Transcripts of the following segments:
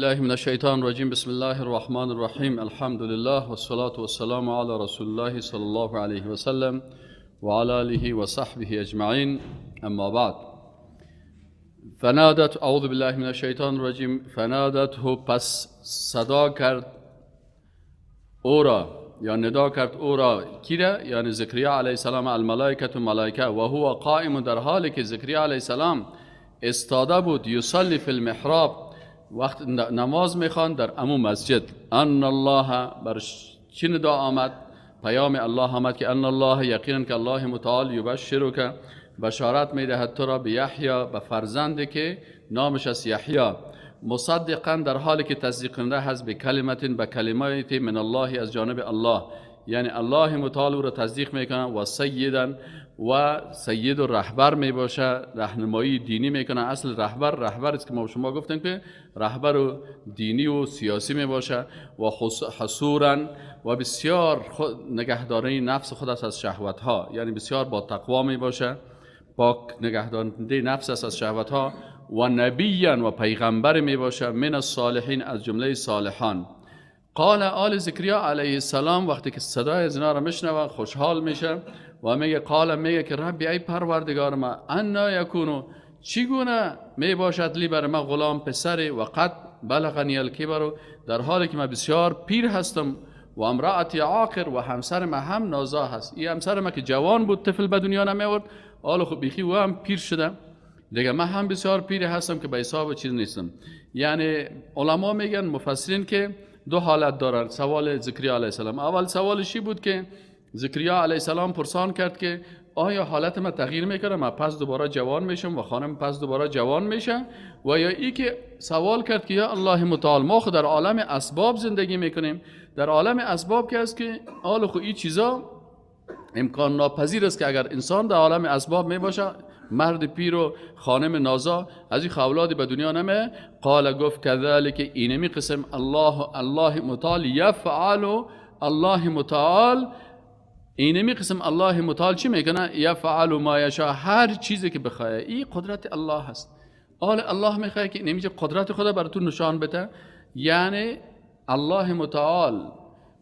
بالله من الشیطان الرجیم. بسم الله الرحمن الرحیم. الحمد لله والصلاة والسلام علی رسول الله صلی الله علیه و سلم و علی آله و صحبه اجمعین. اما بعد. فنادت، اعوذ بالله من الشیطان الرجیم. فنادته، پس صدا کرد او را یا ندا کرد او را، کی را؟ یعنی زکریا علیه السلام، الملائکه ملائکه، و هو قائم، در حالی که زکریا علیه السلام استاده بود، یصلی فی المحراب، وقت نماز میخوان در امو مسجد. ان الله، بر چی ندا آمد؟ پیام الله آمد که ان الله، یقینا که الله متعال، یبشرک، بشارت میدهد تو را، به یحیی، به فرزندی که نامش است یحیی، مصدقا، در حالی که تصدیق کننده هست، به کلمت، به کلمات، من الله، از جانب الله، یعنی الله متعال او را تصدیق میکنه، و سیدا، و سید و رهبر میباشه، رهنمایی دینی میکنه. اصل رهبر، رهبر است که ما شما گفتیم که رهبر و دینی و سیاسی میباشه، و حصورا، و بسیار نگهداری نفس خود است از شهوت ها، یعنی بسیار با تقوا میباشه، پاک نگهدارنده نفس است از شهوت ها، و نبیا، و پیغمبر میباشه، من الصالحین، از جمله صالحان. قال، آل زکریا علیه السلام وقتی که صدای از اینا را میشنوه خوشحال میشه و میگه، قال، میگه که ربی، ای پروردگار ما، انا یکونو، چگونه میباشد، لی، بر ما، غلام، پسری، و قد بلغنی الکبر، در حالی که من بسیار پیر هستم، و امرأتی عاقر، و همسر ما هم نازا هست. این همسر ما که جوان بود طفل به دنیا نمی آورد، حالا خب بیخی و هم پیر شده دیگه، من هم بسیار پیر هستم که به حساب چیز نیستم. یعنی علما میگن، مفسرین، که دو حالت دارن سوال زکریا علیه السلام. اول سوالش بود که زکریا علیه السلام پرسان کرد که آیا حالت من تغییر میکنه، من پس دوباره جوان میشم و خانم پس دوباره جوان میشه؟ و یا ای که سوال کرد که یا الله متعال، ما خود در عالم اسباب زندگی میکنیم، در عالم اسباب که است که حال خو این چیزا امکان ناپذیر است که اگر انسان در عالم اسباب میباشه، مرد پیر و خانم نازا، از این اولادی به دنیا نمه. قال، گفت، کذالک، اینمی قسم، الله، الله متعال، یفعل، الله متعال، اینمی قسم الله متعال چی میکنه؟ یفعل ما یشاء، هر چیزی که بخواه. این قدرت الله هست. آل الله میخواه که اینمی قدرت خدا براتون نشان بده. یعنی الله متعال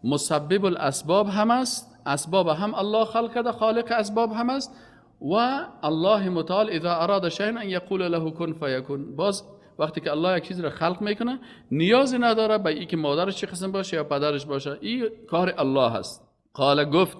مسبب الاسباب هم است، اسباب هم الله خلق کرده، خالق اسباب هم است، و الله متعال اذا اراد شيئا ان یقول له کن فیکون. باز وقتی که الله یک چیز را خلق میکنه نیازی نداره به اینکه مادرش چه قسم باشه یا پدرش باشه، این کار الله هست. قال، گفت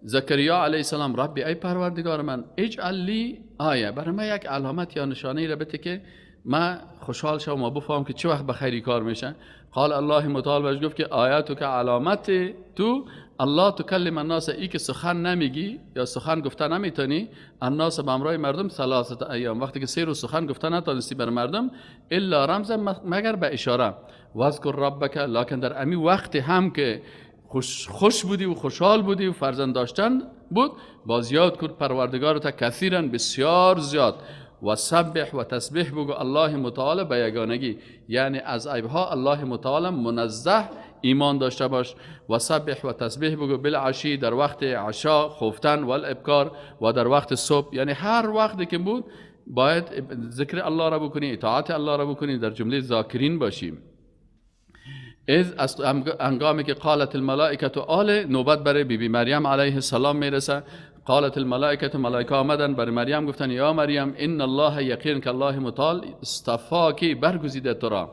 زکریا علیه السلام، ربی، ای پروردگار من، اجعل لی آیه، برای من یک علامت یا نشانه را بده که من خوشحال شوم و بفهم که چه وقت به خیری کار میشه. قال، الله متعال بهش گفت که آیتک، علامت تو، الا تکلم الناس، ای که سخن نمیگی یا سخن گفته نمیتونی، الناس، به همراه مردم، ثلاثه ایام، وقتی که 3 روز سخن گفته نتونستی بر مردم، الا رمزا، مگر به اشاره، واذکر ربک، لکن در امی وقت هم که خوش بودی و خوشحال بودی و فرزند داشتن بود، باز یاد کن پروردگارت، کثیرا، بسیار زیاد، و سبح، و تسبیح بگو الله متعال به یگانگی، یعنی از عیبها الله متعال منزه ایمان داشته باش، و سبح، و تسبیح بگو، بالعشی، در وقت عشا، خفتن، و الابکار، و در وقت صبح. یعنی هر وقتی که بود باید ذکر الله را بکنی، اطاعت الله را بکنی، در جمله ذاکرین باشیم. اذ، از هنگامی که قالت الملائکه، آل نوبت برای بی بی مریم علیه السلام میرسه. قالت الملائکه، ملائکه آمدن برای مریم گفتن، یا مریم، ان الله، یقین که الله متعال، اصطفاکی، برگزیده تو را،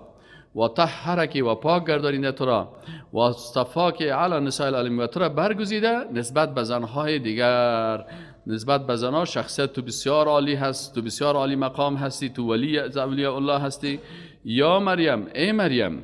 و طهرکی، و پاک گردانیده تو را، و اصطفاکی علی نساء العالمین، و تو را برگزیده نسبت به زنهای دیگر، نسبت به زنها شخصیت تو بسیار عالی هست، تو بسیار عالی مقام هستی، تو ولی از اولیاء الله هستی. یا مریم، ای مریم،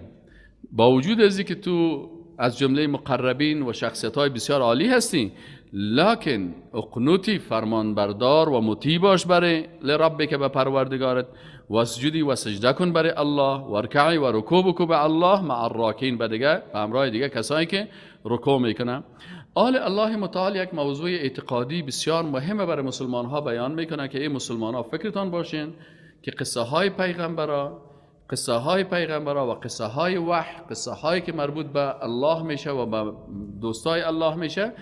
با وجود از که تو از جمله مقربین و شخصیت های بسیار عالی هستی، لکن اقنتی، فرمان بردار و مطیع باش برای، لربک، به پروردگارت، واسجدی، و سجده کن برای الله، وارکعی، و رکوع بکو به الله، مع الراکعین، به دیگه، به همراه دیگه کسایی که رکوع میکنن. آل الله متعال یک موضوع اعتقادی بسیار مهمه برای مسلمان ها بیان میکنه که ای مسلمان ها، فکرتان باشین که قصه های پیغمبرا و قصه های وحی، قصه هایی که مربوط به الله میشه و به دوستای الله میشه،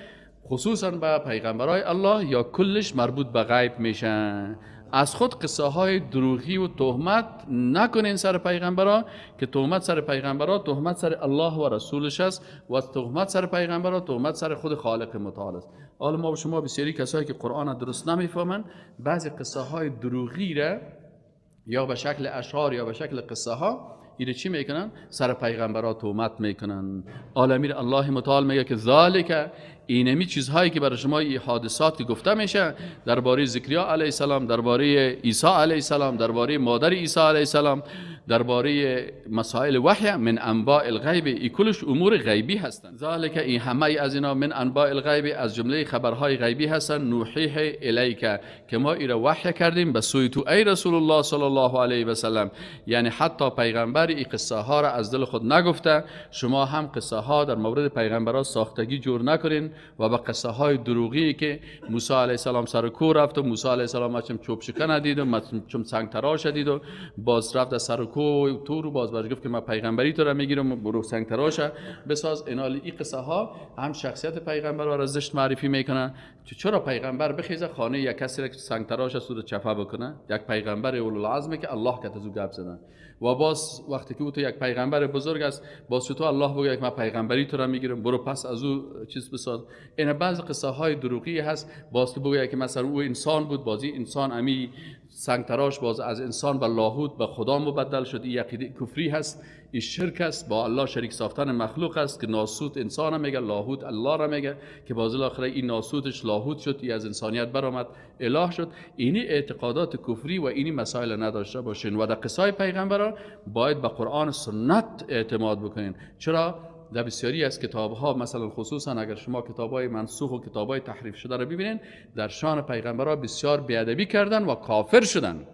خصوصا به پیغمبرای الله، یا کلش مربوط به غیب میشه. از خود قصه های دروغی و تهمت نکنین سر پیغمبرا، که تهمت سر پیغمبرا تهمت سر الله و رسولش است و تهمت سر پیغمبرا تهمت سر خود خالق متعال است. حالا ما و شما بسیاری کسایی که قرآن درست نمیفهمن بعضی قصه های دروغی را یا به شکل اشعار یا به شکل قصه ها ایره چی میکنن؟ سر پیغمبرا تهمت میکنن. عالمیر الله متعال میگه که ذالک، اینمی چیزهایی که برای شما این حادثات که گفته میشه درباره زکریا علیه السلام، درباره عیسی علیه السلام، درباره مادر عیسی علیه السلام، درباره مسائل وحی، من انباء الغیب، ای کلش امور غیبی هستند. ذالک، این همه از اینا من انباء الغیب، از جمله خبرهای غیبی هستند. نوحیه الیک، که ما ایرا وحی کردیم به سوی تو ای رسول الله صلی الله علیه و سلم. یعنی حتی پیغمبر این قصه ها را از دل خود نگفته، شما هم قصه ها در مورد پیغمبرها ساختگی جور نکنین و به قصه های دروغی که موسی علیه السلام سر کوه رفت و موسی علیه السلام چم چوب شکن دید و چم سنگ تراش دید و باز رفت سر کوه تو رو باز برش گفت که من پیغمبری تو را میگیرم، برو سنگ تراش بساز. اینا این قصه ها هم شخصیت پیغمبر را زشت معرفی میکنن. چرا پیغمبر بخیزه خانه یک کسی را که سنگ تراش است رو چفه بکنه؟ یک پیغمبر اولوالعزم که الله که از او گپ زدن. و باز وقتی که او تو یک پیغمبر بزرگ است، باز تو الله بگه که من پیغمبری تو را میگیرم، برو پس از او چیز بساز. اینا بعض قصه های دروغی هست. باز که بگه که مثلا او انسان بود، بازی انسان امی سنگ تراش باز از انسان به لاهوت به خدا مبدل شد. این عقیده کفری هست، این شرک است، با الله شریک ساختن مخلوق است که ناسوت انسان میگه، لاهوت الله را میگه، که باز الاخره این ناسوتش لاهوت شد، این از انسانیت برآمد اله شد. اینی اعتقادات کفری و اینی مسائل نداشته باشین و در قصای پیغمبران باید به قرآن و سنت اعتماد بکنین. چرا؟ در بسیاری از کتاب‌ها، مثلا خصوصا اگر شما کتاب‌های منسوخ و کتاب‌های تحریف شده را ببینین، در شان پیغمبرها بسیار بی‌ادبی کردن و کافر شدن.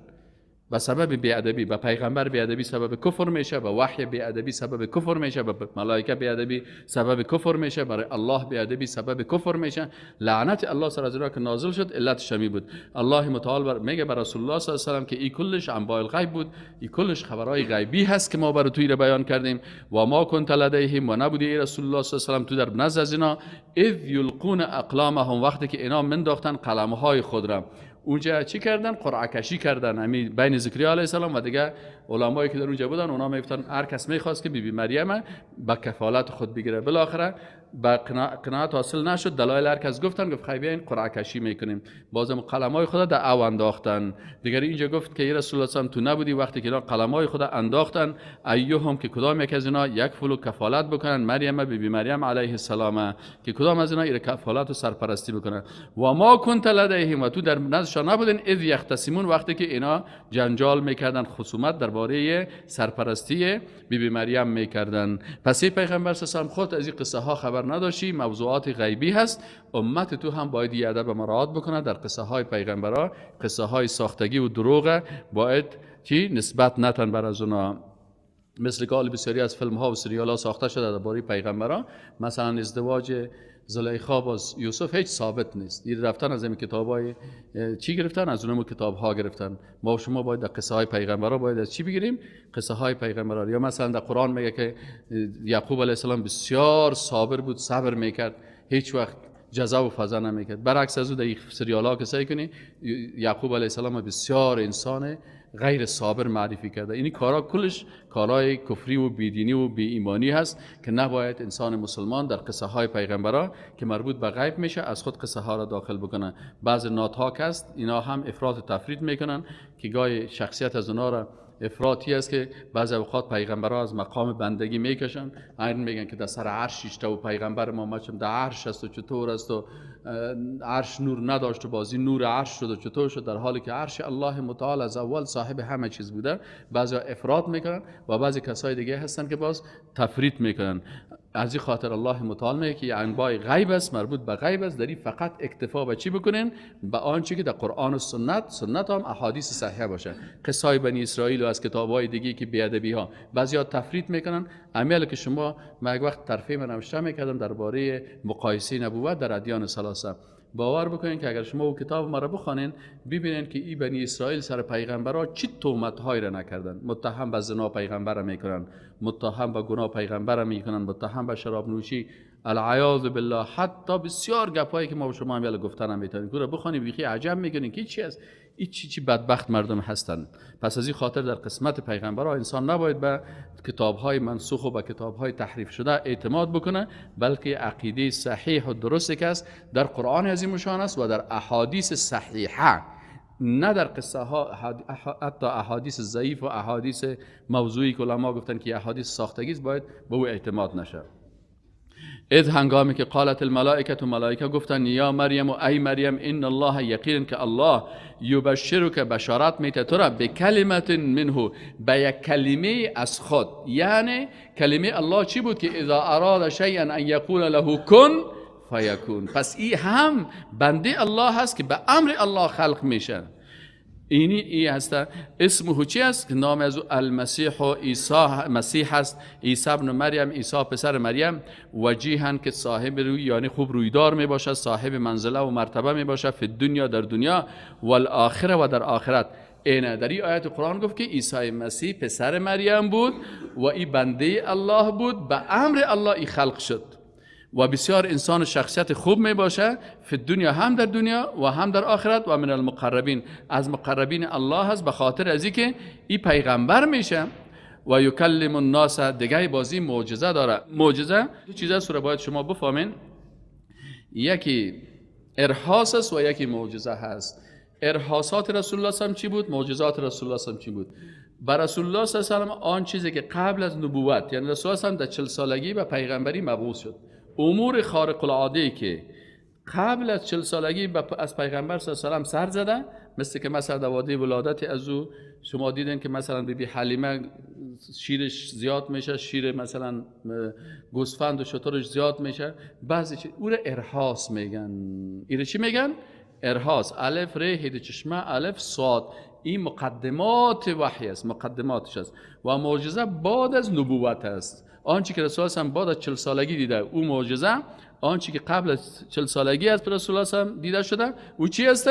به سبب بی‌ادبی به پیغمبر بی‌ادبی سبب کفر میشه، به وحی بی‌ادبی سبب کفر میشه، به ملائکه بی‌ادبی سبب کفر میشه، برای الله بی‌ادبی سبب کفر میشه. لعنت الله سر از که نازل شد علت شمی بود. الله متعال میگه بر رسول الله صلی الله علیه و سلم که ای کلش انباء الغیب بود، ای کلش خبرهای غیبی هست که ما برای تو بیان کردیم. و ما کنت لدیهم، و نبودی ای رسول الله صلی الله علیه و سلم تو در نزد از اینا، اذ یلقون اقلامهم، وقتی که اینا منداختن قلمهای خود را. اونجا چی کردن؟ قرعه کشی کردن همین بین زکریا علیه السلام و دیگه علمایی که در اونجا بودن. اونا میگفتن هر کس میخواست که بی بی مریم به کفالت خود بگیره. بالاخره به قناعت حاصل نشد، دلایل هر کس گفتن، گفت خیلی بیاین قرعه کشی میکنیم. بازم قلمای خود در او انداختن. دیگر اینجا گفت که ای رسول الله تو نبودی وقتی که اینا قلمای خود انداختن، ایهم که کدام یک از اینا یک فلو کفالت بکنن مریم بی بی مریم علیه السلام، که کدام از اینا کفالت و سرپرستی بکنن. و ما کنت لدیهم، و تو در نزدشان نبودین، اذ یختصمون، وقتی که اینا جنجال میکردن، خصومت درباره سرپرستی بی بی مریم میکردن. پس پیغمبر صلی الله علیه و خود از این قصه ها خبر نداشتی، موضوعات غیبی هست. امت تو هم باید یه ادب مراعات بکنه در قصه های پیغمبرا، قصه های ساختگی و دروغ باید چی نسبت نتن بر از اونا. مثل که بسیاری از فیلم ها و سریال ها ساخته شده درباره پیغمبرا، مثلا ازدواج زلیخا با یوسف هیچ ثابت نیست. این رفتن از این کتابای چی گرفتن؟ از اونم کتاب ها گرفتن. ما و شما باید در قصه های پیغمبرا باید از چی بگیریم؟ قصه های پیغمبرا. یا مثلا در قرآن میگه که یعقوب علیه السلام بسیار صابر بود، صبر میکرد، هیچ وقت جزا و فضا نمیکرد. برعکس از او در سریال ها که سعی کنی یعقوب علیه السلام بسیار انسان غیر صابر معرفی کرده. این کارا کلش کارهای کفری و بیدینی و بی ایمانی هست که نباید انسان مسلمان در قصه های پیغمبرا که مربوط به غیب میشه از خود قصه ها را داخل بکنه. بعض ناتاک هست، اینا هم افراط و تفرید میکنن که گاهی شخصیت از اونا را افراطی است که بعضی اوقات پیغمبرها از مقام بندگی میکشن، این میگن که در سر عرش ایشته و پیغمبر ما مچم در عرش است و چطور است و عرش نور نداشت و بازی نور عرش شد و چطور شد، در حالی که عرش الله متعال از اول صاحب همه چیز بوده. بعضی افراط میکنن و بعضی کسای دیگه هستن که باز تفریط میکنن. از این خاطر الله متعال میگه که انباء غیب است، مربوط به غیب است، در این فقط اکتفا به چی بکنین؟ به آنچه که در قرآن و سنت، سنت هم احادیث صحیحه باشه. قصای بنی اسرائیل و از کتاب‌های دیگه که بی‌ادبی ها بعضیا تفریط میکنن. امیال که شما من یک وقت طرفه من نوشته میکردم درباره مقایسه نبوت در ادیان ثلاثه، باور بکنین که اگر شما او کتاب ما را بخوانین ببینین که ای بنی اسرائیل سر پیغمبرا چی تهمت‌هایی را نکردن. متهم به زنا پیغمبر را میکنن، متهم به گناه پیغمبر را میکنن، متهم به شراب نوشی العیاذ بالله. حتی بسیار گپایی که ما به شما هم یالا گفتن هم میتونیم که بخوانی بیخی عجب میکنین که چی است، این چی بدبخت مردم هستند. پس از این خاطر در قسمت پیغمبرها انسان نباید به کتاب‌های منسوخ و به کتاب‌های تحریف شده اعتماد بکنه، بلکه عقیده صحیح و درست که است در قرآن عظیم الشان است و در احادیث صحیحه، نه در قصه ها، حتی احادیث ضعیف و احادیث موضوعی که علما گفتن که احادیث ساختگی است باید به او اعتماد نشه. اذ هنگامی که قالت الملائکه، ملائکه گفتن یا مریم و ای مریم، ان الله یقینا که الله یبشرک بشارت میته تو را به کلمت منه، به یک کلمه از خود. یعنی کلمه الله چی بود؟ که اذا اراد شیئا ان یقول له کن فیکون. پس این هم بنده الله هست که به امر الله خلق میشه. اینی ای هست. اسمه چی است؟ که نام از او المسیح و عیسی مسیح است، عیسی ابن مریم، عیسی پسر مریم. وجیهن که صاحب روی، یعنی خوب رویدار می باشد، صاحب منزله و مرتبه می باشد، فی دنیا در دنیا، والآخره و در آخرت. اینه در این آیت قرآن گفت که عیسی مسیح پسر مریم بود و ای بنده الله بود، به امر الله ای خلق شد و بسیار انسان شخصیت خوب می باشه، فی دنیا هم در دنیا و هم در آخرت، و من المقربین، از مقربین الله هست، به خاطر از اینکه ای پیغمبر میشه. و یکلم الناس، دیگه بازی معجزه داره. معجزه دو چیز است رو باید شما بفهمین، یکی ارهاص است و یکی معجزه هست. ارهاصات رسول الله صلی الله علیه و چی بود؟ معجزات رسول الله صلی الله علیه و چی بود؟ بر رسول الله صلی الله علیه و آن چیزی که قبل از نبوت، یعنی رسول الله صلی الله علیه و در 40 سالگی به پیغمبری مبعوث شد، امور خارق العاده که قبل از 40 سالگی از پیغمبر صلی الله علیه و سر زده، مثل که مثلا در وادی ولادت از او شما دیدین که مثلا بی بی حلیمه شیرش زیاد میشه، شیر مثلا گوسفند و شترش زیاد میشه، بعضی چیز او را ارهاص میگن. ایره چی میگن؟ ارهاص. الف ر هد چشمه الف صاد، این مقدمات وحی است، مقدماتش است. و معجزه بعد از نبوت است. آنچه که رسول الله بعد از 40 سالگی دیده او معجزه، آنچه که قبل از 40 سالگی از رسول الله دیده شده او چی است؟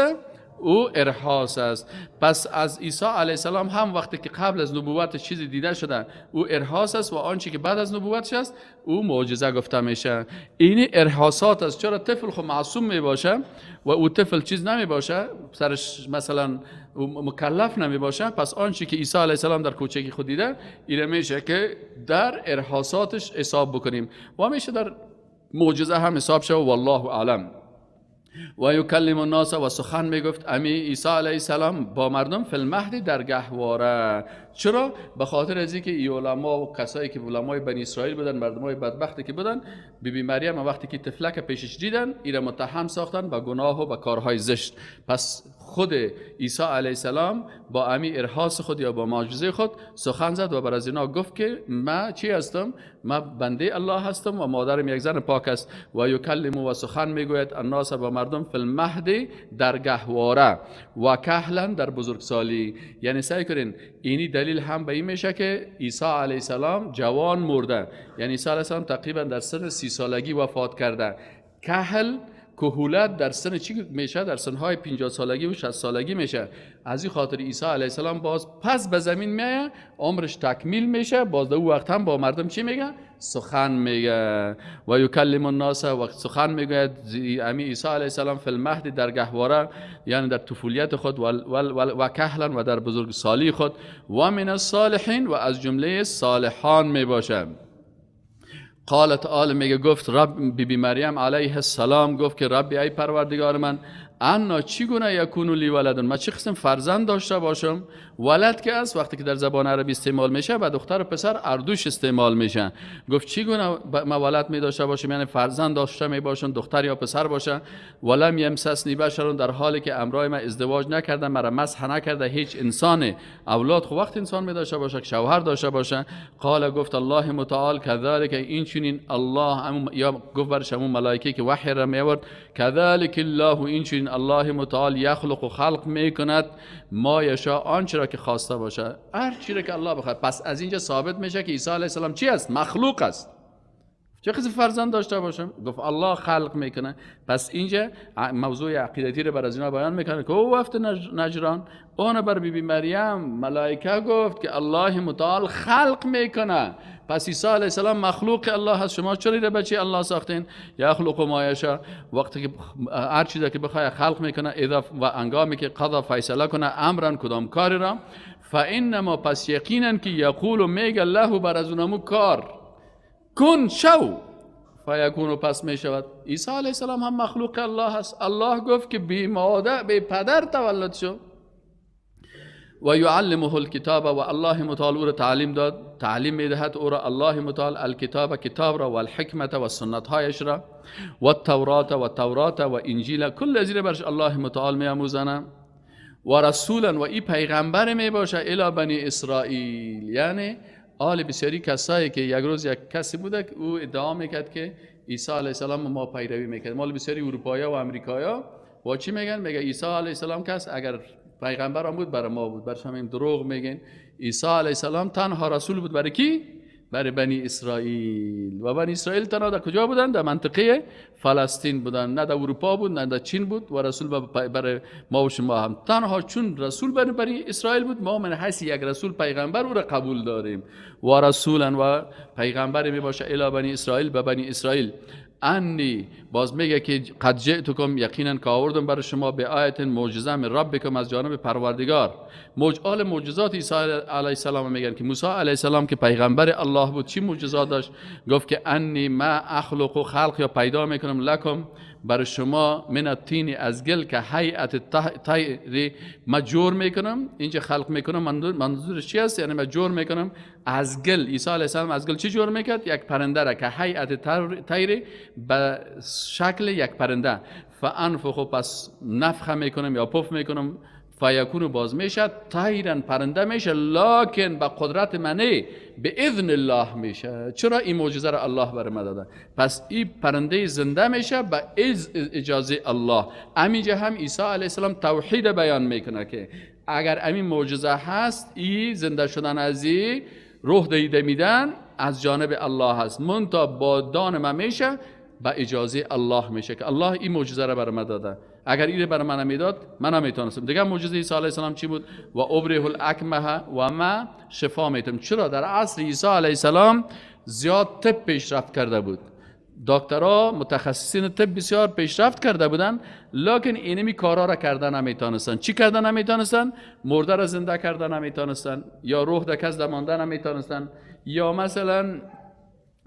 او ارهاص است. پس از عیسی علیه السلام هم وقتی که قبل از نبوت چیزی دیده شده او ارهاص است و آنچه که بعد از نبوتش است او معجزه گفته میشه. این ارهاصات است. چرا طفل خو معصوم می باشه و او طفل چیز نمی باشه، سرش مثلا مکلف نمی باشه، پس آنچه که عیسی علیه السلام در کوچکی خود دیده اینه میشه که در ارهاصاتش حساب بکنیم و میشه در معجزه هم حساب شه. والله اعلم. و یکلم الناس، و سخن میگفت امی عیسی علیه السلام با مردم، فی المهد در گهواره. چرا؟ به خاطر از اینکه ای علما و کسایی که علمای بنی اسرائیل بودن، مردمای بدبختی که بودن، بی بی مریم وقتی که طفلک پیشش دیدن ایره متهم ساختن به گناه و به کارهای زشت. پس خود عیسی علیه السلام با امی ارهاص خود یا با معجزه خود سخن زد و بر از اینا گفت که من چی هستم؟ من بنده الله هستم و مادرم یک زن پاک است. و یکلم، و سخن میگوید الناس با مردم، فی المهد در گهواره، و کهلا در بزرگسالی. یعنی سعی کنین اینی دلیل هم به این میشه که عیسی علیه السلام جوان مرده، یعنی عیسی علیه السلام تقریبا در سن 30 سالگی وفات کرده. کهل کهولت در سن چی میشه؟ در سنهای 50 سالگی و 60 سالگی میشه. از این خاطر عیسی علیه السلام باز پس به زمین میایه، عمرش تکمیل میشه، باز در او وقت هم با مردم چی میگه؟ سخن میگه. و یکلم الناس، و سخن میگوید امی عیسی علیه السلام فی المهد در گهواره، یعنی در طفولیت خود، و کهلا و در بزرگسالی خود، و من الصالحین، و از جمله صالحان میباشه. قال تعالی میگه گفت رب، بی بی مریم علیه السلام گفت که ربی ای پروردگار من، انا چگونه یکون لی ولدن، من چه قسم فرزند داشته باشم؟ ولد که است وقتی که در زبان عربی استعمال میشه و دختر و پسر اردوش استعمال میشه. گفت چگونه من ولد می داشته باشم، یعنی فرزند داشته می باشم، دختر یا پسر باشه. ولم یمسسنی بشر، در حالی که امرای من ازدواج نکرده، مرا مسح نکرده هیچ انسان. اولاد خب وقت انسان می داشته باشه که شوهر داشته باشه. قال گفت الله متعال کذالک، این چنین الله، یا گفت برش همون ملائکه که وحی را می آورد، کذالک الله، این چنین الله متعال یخلق و خلق میکند ما یشا، آنچه را که خواسته باشه، هر چی را که الله بخواد. پس از اینجا ثابت میشه که عیسی علیه السلام چی است؟ مخلوق است. چه قسم فرزند داشته باشم؟ گفت الله خلق میکنه. پس اینجا موضوع عقیدتی رو بر از اینا بیان میکنه که او وفد نجران اون بر بی بی مریم ملائکه گفت که الله متعال خلق میکنه. پس عیسی علیه السلام مخلوق الله هست، شما چرا را بچه الله ساختین؟ یخلق ما یشاء، وقتی که هر چیزی که بخواد خلق میکنه، اذا و انگامی که قضا فیصله کنه امرا کدام کاری را، فانما پس یقینا که یقول میگه له بر از اونمو کار کن شو فیکون پس می شود. عیسی علیه السلام هم مخلوق الله هست. الله گفت که بی مادر بی پدر تولد شو. و یعلمه الکتاب، و الله متعال او را تعلیم داد، تعلیم میدهد او را الله متعال الکتاب کتاب را، و الحکمت و سنت هایش را، و التورات و تورات و انجیل، کل از این برش الله متعال می آموزانه. و رسولا و ای پیغمبر می باشه الی بنی اسرائیل، یعنی آل بسیاری کسایی که یک روز یک کسی بوده که او ادعا میکرد که عیسی علیه السلام ما پیروی میکرد. مال بسیاری اروپایی و امریکایی و چی میگن؟ میگه عیسی علیه السلام کس اگر پیغمبر هم بود برای ما بود، برش همین دروغ میگن. عیسی علیه السلام تنها رسول بود برای کی؟ برای بنی اسرائیل. و بنی اسرائیل تنها در کجا بودن؟ در منطقه فلسطین بودن، نه در اروپا بود نه در چین بود. و رسول برای ما و شما هم تنها چون رسول برای بنی اسرائیل بود، ما من حیث یک رسول پیغمبر او را قبول داریم. و رسولا و پیغمبر می باشه الی بنی اسرائیل، به بنی اسرائیل. انی باز میگه که قد جئتکم، یقینا که آوردم برای شما به آیت معجزه من ربکم، از جانب پروردگار. آل معجزات عیسی علیه السلام میگن که موسی علیه السلام که پیغمبر الله بود چی معجزات داشت؟ گفت که انی ما اخلق خلق یا پیدا میکنم لکم برای شما من الطین از گل که هیئت طیر ما جور میکنم. اینجا خلق میکنم منظورش چی است؟ یعنی ما جور میکنم از گل. عیسی علیه السلام از گل چی جور میکرد؟ یک پرنده را که هیئت طیر به شکل یک پرنده. فانفخ پس نفخه میکنم یا پف میکنم، فیکون باز میشه طیرن پرنده میشه، لکن به قدرت منه به اذن الله میشه. چرا این معجزه را الله بر ما داده؟ پس این پرنده زنده میشه به اجازه الله. همینجا هم عیسی علیه السلام توحید بیان میکنه که اگر همین معجزه هست، این زنده شدن از این روح دیده میدن از جانب الله هست، منتها با دان من میشه به اجازه الله میشه که الله این معجزه را بر ما داده. اگر این بر من نمیداد من نمیتونستم. دیگه معجزه عیسی علیه السلام چی بود؟ و ابره الاکمه و ما شفا میتم. چرا در عصر عیسی علیه السلام زیاد طب پیشرفت کرده بود، دکترها متخصصین طب بسیار پیشرفت کرده بودن، لکن اینمی کارا را کرده نمیتونستن. چی کرده نمیتونستن؟ مرده را زنده کرده نمیتونستن، یا روح در کس مانده نمیتونستن، یا مثلا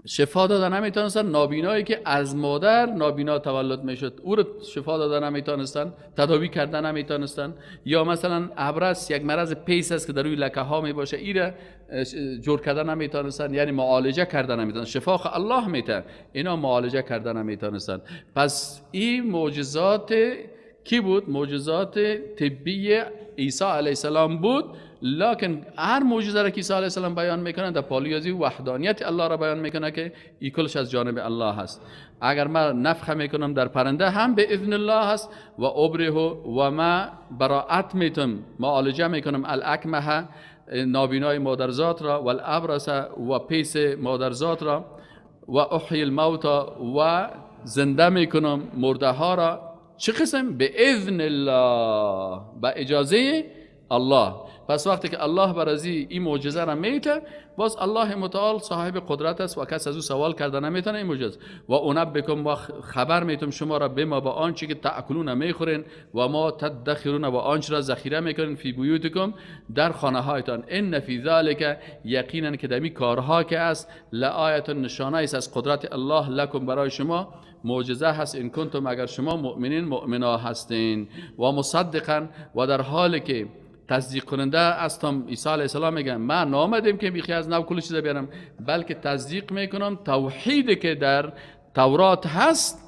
شفا داده نمیتونستن. نابینایی که از مادر نابینا تولد میشد او رو شفا داده نمیتونستن، تداوی کرده نمیتونستن، یا مثلا ابرس یک مرض پیس است که در روی لکه ها میباشه، ای را جور کرده نمیتونستن، یعنی معالجه کرده نمیتونستن. شفا الله میته، اینا معالجه کرده نمیتونستن. پس این معجزات کی بود؟ معجزات طبی عیسی علیه السلام بود. لکن هر معجزه را که عیسی علیه السلام بیان میکنه در پالیازی وحدانیت الله را بیان میکنه که ای کلش از جانب الله هست. اگر من نفخه میکنم در پرنده هم به اذن الله هست. و ابره و ما براعت میتم معالجه میکنم الاکمه نابینای مادرزاد را، و الابرص و پیس مادرزاد را، و احیی الموتی و زنده میکنم مرده ها را. چه قسم؟ به اذن الله، به اجازه الله. پس وقتی که الله بر از این معجزه را میته، باز الله متعال صاحب قدرت است و کس از او سوال کرده نمیتونه این معجزه. و انبئکم و خبر میتم شما را بما با آنچه که تاکلون میخورین، و ما تدخرون و آنچه را ذخیره میکنین، فی بیوتکم در خانه هایتان. ان فی ذلک یقینا که دمی کارها که است، لآیه نشانه است از قدرت الله لکم برای شما معجزه هست، ان کنتم اگر شما مؤمنین مؤمنا هستین. و مصدقا و در حالی که تصدیق کننده هستم. عیسی علیه السلام میگه من نامدیم که بیخی از نو کل چیز بیارم، بلکه تصدیق میکنم توحید که در تورات هست،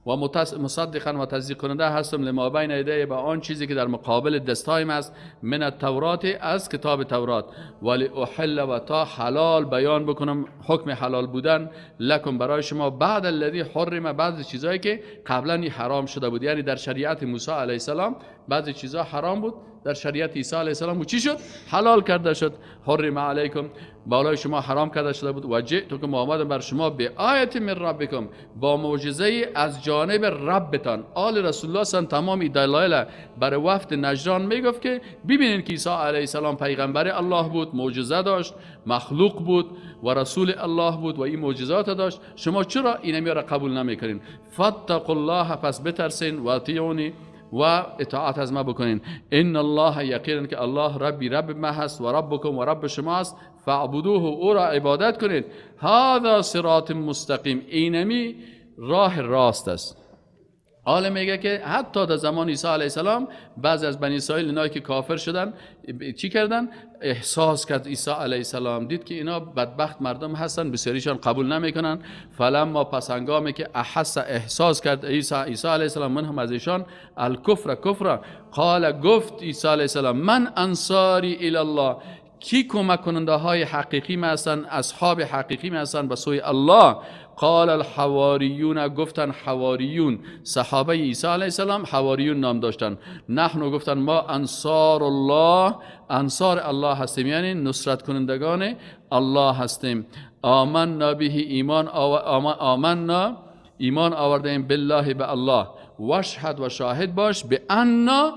و مصدقا و تصدیق کننده هستم لما بین یدی به آن چیزی که در مقابل دستایم است، من التورات از کتاب تورات، ولی احل و تا حلال بیان بکنم حکم حلال بودن لکم برای شما، بعد الذی حرم بعض چیزایی که قبلا حرام شده بود. یعنی در شریعت موسی علیه السلام بعضی چیزا حرام بود، در شریعت عیسی علیه السلام و چی شد؟ حلال کرده شد. حرم علیکم، بالای شما حرام کرده شده بود. و جئتکم، آمدم بر شما به آیت من ربکم، با معجزه از جانب ربتان. آل رسول الله صلی تمام دلایل بر وفد نجران میگفت که ببینین که عیسی علیه السلام پیغمبر الله بود، معجزه داشت، مخلوق بود و رسول الله بود و این معجزات داشت. شما چرا اینمی را قبول نمیکنین؟ فاتقوا الله، پس بترسین، و اطیعونی، و اطاعت از ما بکنین. ان الله، یقینا که الله ربی، رب ما هست، و ربکم، و رب شما است. فاعبدوه، او را عبادت کنید. هذا صراط مستقیم، اینمی راه راست است. حالا میگه که حتی در زمان عیسی علیه السلام بعضی از بنی اسرائیل اینایی که کافر شدن چی کردن؟ احساس کرد عیسی علیه السلام، دید که اینا بدبخت مردم هستن، بسیاریشان قبول نمیکنن. فلما، پس هنگامی که احس، احساس کرد عیسی علیه السلام، من هم از ایشان، الکفر، کفر، قال، گفت عیسی علیه السلام، من انصاری الی الله، کی کمک کننده های حقیقی ما هستن، اصحاب حقیقی ما هستن به سوی الله. قال الحواریون، گفتن حواریون، صحابه عیسی علیه السلام حواریون نام داشتن. نحن، گفتن ما، انصار الله، انصار الله هستیم، یعنی نصرت کنندگان الله هستیم. آمنا به، ایمان آمنا، ایمان آوردیم، بالله، به الله. واشهد، و شاهد باش، به انا،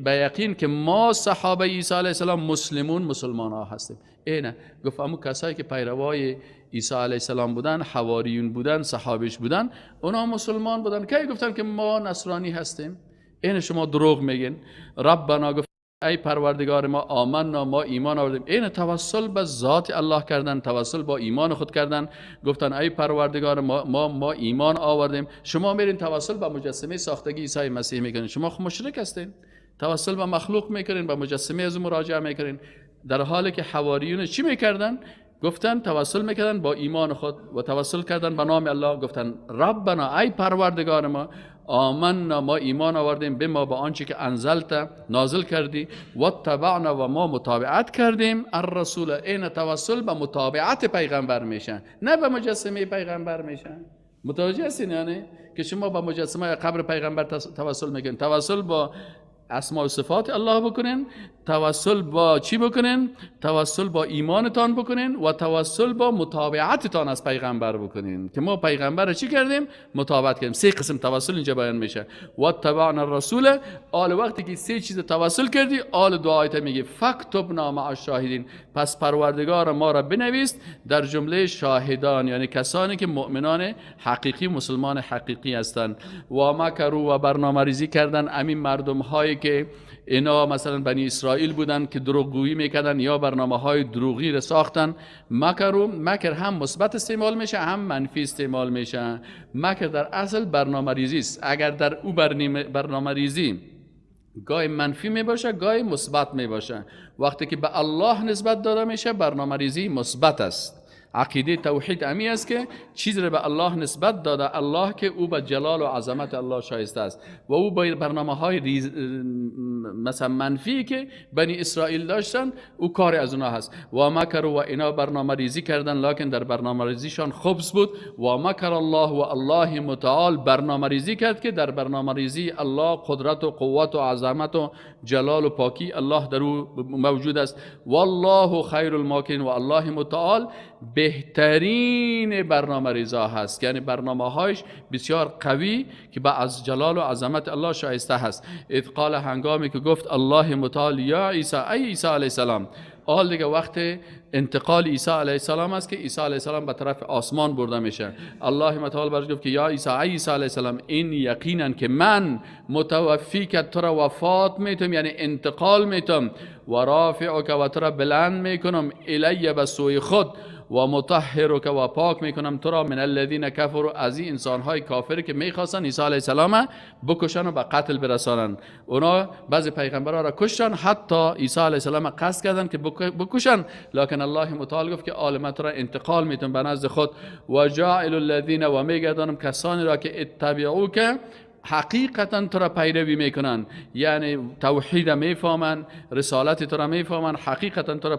به یقین که ما صحابه عیسی علیه السلام، مسلمون، مسلمان ها هستیم. اینه گفت امو کسایی که پیروای عیسی علیه السلام بودن، حواریون بودن، صحابش بودن، اونا مسلمان بودن. کی گفتن که ما نصرانی هستیم؟ این شما دروغ میگین. ربنا، گفت ای پروردگار ما، آمنا، ما ایمان آوردیم. این توسل به ذات الله کردن، توسل با ایمان خود کردن. گفتن ای پروردگار ما ایمان آوردیم. شما میرین توسل به مجسمه ساختگی عیسی مسیح میکنین، شما خود مشرک هستین. توسل به مخلوق میکنین، به مجسمه از مراجعه میکنین. در حالی که حواریون چی میکردن؟ گفتن توسل میکردن با ایمان خود و توسل کردن به نام الله. گفتن ربنا، ای پروردگار ما، آمنا، ما ایمان آوردیم، به ما، با آنچه که انزلت، نازل کردی، و تبعنا، و ما متابعت کردیم، الرسول. این توسل به متابعت پیغمبر میشن، نه به مجسمه پیغمبر میشن. متوجه هستین؟ یعنی که شما با مجسمه قبر پیغمبر توسل میکنین، توسل با اسماء و صفات الله بکنین، توسل با چی بکنین؟ توسل با ایمانتان بکنین و توسل با متابعتتان از پیغمبر بکنین که ما پیغمبر چی کردیم؟ متابعت کردیم. سه قسم توسل اینجا بیان میشه. و تبعنا الرسول. آل وقتی که سه چیز توسل کردی، آل دعایت میگه فاکتبنا مع الشاهدین، پس پروردگار ما را بنویس در جمله شاهدان، یعنی کسانی که مؤمنان حقیقی، مسلمان حقیقی هستند. و مکروا، و برنامه‌ریزی کردن امین مردم هایی که اینا مثلا بنی اسرائیل بودن که دروغگویی میکردن یا برنامه های دروغی را ساختن. مکروا، مکر هم مثبت استعمال میشه هم منفی استعمال میشه. مکر در اصل برنامه ریزی است. اگر در او برنامه ریزی گاهی منفی میباشه گاهی مثبت میباشه. وقتی که به الله نسبت داده میشه برنامه ریزی مثبت است. عقیده توحید امی است که چیز را به الله نسبت داده، الله که او به جلال و عظمت الله شایسته است، و او با برنامه های مثلا منفی که بنی اسرائیل داشتن او کار از اونا هست. و مکر، و اینا برنامه ریزی کردن، لکن در برنامه ریزیشان خبث بود. و مکر الله، و الله متعال برنامه ریزی کرد که در برنامه ریزی الله قدرت و قوت و عظمت و جلال و پاکی الله در او موجود است. والله خیر الماکرین، و الله متعال بهترین برنامه ریزا هست، یعنی برنامه هایش بسیار قوی که به از جلال و عظمت الله شایسته هست. اذ قال، هنگامی که گفت الله متعال، یا عیسی، ای عیسی علیه السلام. آل دیگه وقت انتقال عیسی علیه السلام است که عیسی علیه السلام به طرف آسمان برده میشه. الله متعال برش گفت که یا عیسی، ای عیسی علیه السلام، این یقینا که من متوفی که تو را وفات میتم، یعنی انتقال میتم، و رافعک، و تو را بلند میکنم، الی، به سوی خود، و مطهرک، و پاک میکنم تو را، من الذین کفروا، از این انسانهای کافر که میخواستن عیسی علیه السلام بکشن و به قتل برسانن. اونا بعضی پیغمبرها را کشتن، حتی عیسی علیه السلام قصد کردن که بکشن، لکن الله متعال گفت که عالمت را انتقال میتون به نزد خود. و جاعل الذین، و میگردانم کسانی را که اتبعوک، حقیقتا تو را پیروی میکنن، یعنی توحید میفهمن، رسالت تو را میفهمن، حقیقتا تو را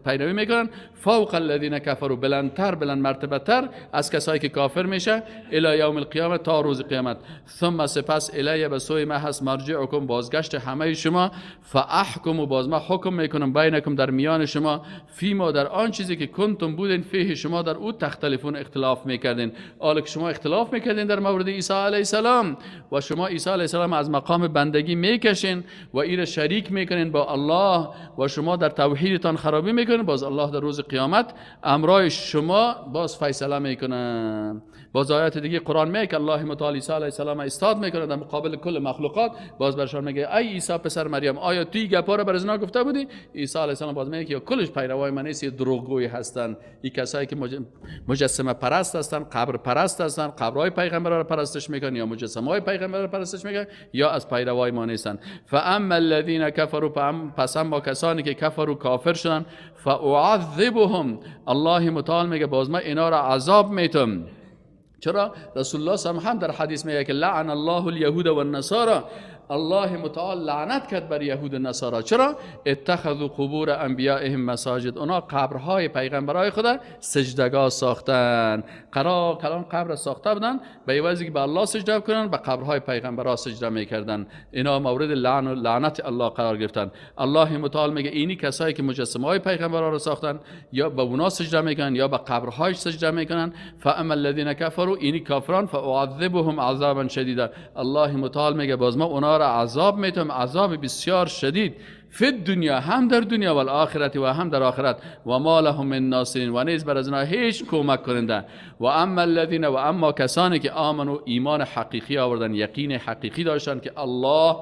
پیروی میکنن، فوق الذین کفروا، بلندتر، بلند مرتبه تر از کسایی که کافر میشه، الی یوم القیامت، تا روز قیامت. ثم سپس الی، به سوی ما هست، مرجعکم، بازگشت همه شما، فاحکم، و باز ما حکم میکنم، بینکم، در میان شما، فیما، در آن چیزی که کنتم بودین، فیه، شما در او، تختلفون، اختلاف میکردین. حالا که شما اختلاف میکردین در مورد عیسی علیه السلام و شما عیسی علیه السلام از مقام بندگی میکشین و ایره شریک میکنین با الله و شما در توحیدتان خرابی میکنین، باز الله در روز قیامت امرای شما باز فیصله میکنه. باز آیات دیگه قرآن میگه که الله متعال عیسی علیه السلام استاد میکنه در مقابل کل مخلوقات، باز برشان میگه ای عیسی پسر مریم، آیا توی گپا رو بر از گفته بودی؟ عیسی علیه السلام باز میگه که کلش پیروای من نیست، دروغگوی هستن، این کسایی که مجسمه پرست هستن، قبر پرست هستن، قبرهای پیغمبر را پرستش میکنن یا مجسمه های پیغمبر را پرستش میکنن یا از پیروای ما نیستن. فاما الذين كفروا، پس اما کسانی که کفروا، کافر شدن، فاعذبهم، الله متعال میگه باز ما اینا را عذاب میتم. چرا؟ رسول الله صلی الله علیه و در حدیث میگه که لعن الله اليهود والنصارى، الله متعال لعنت کرد بر یهود و نصارا. چرا؟ اتخذوا قبور انبیائهم مساجد، اونا قبرهای پیغمبرای خدا سجدگاه ساختن. قرار کلان قبر ساخته بودن، به عوضی که به الله سجده کنن به قبرهای پیغمبرا سجده میکردن. اینا مورد لعن و لعنت الله قرار گرفتن. الله متعال میگه اینی کسایی که مجسمه های پیغمبرا رو ساختن یا به اونا سجده میکنن یا به قبرهایش سجده میکنن. فاما الذين كفروا، اینی کافران، فاعذبهم عذابا شدیدا، الله متعال میگه باز ما اونا را عذاب میتم، عذاب بسیار شدید، فی الدنیا، هم در دنیا، و الاخرت، و هم در آخرت، و ما لهم من ناصرین، و نیز بر از اینا هیچ کمک کننده. و اما الذین، و اما کسانی که آمنوا، ایمان حقیقی آوردن، یقین حقیقی داشتن که الله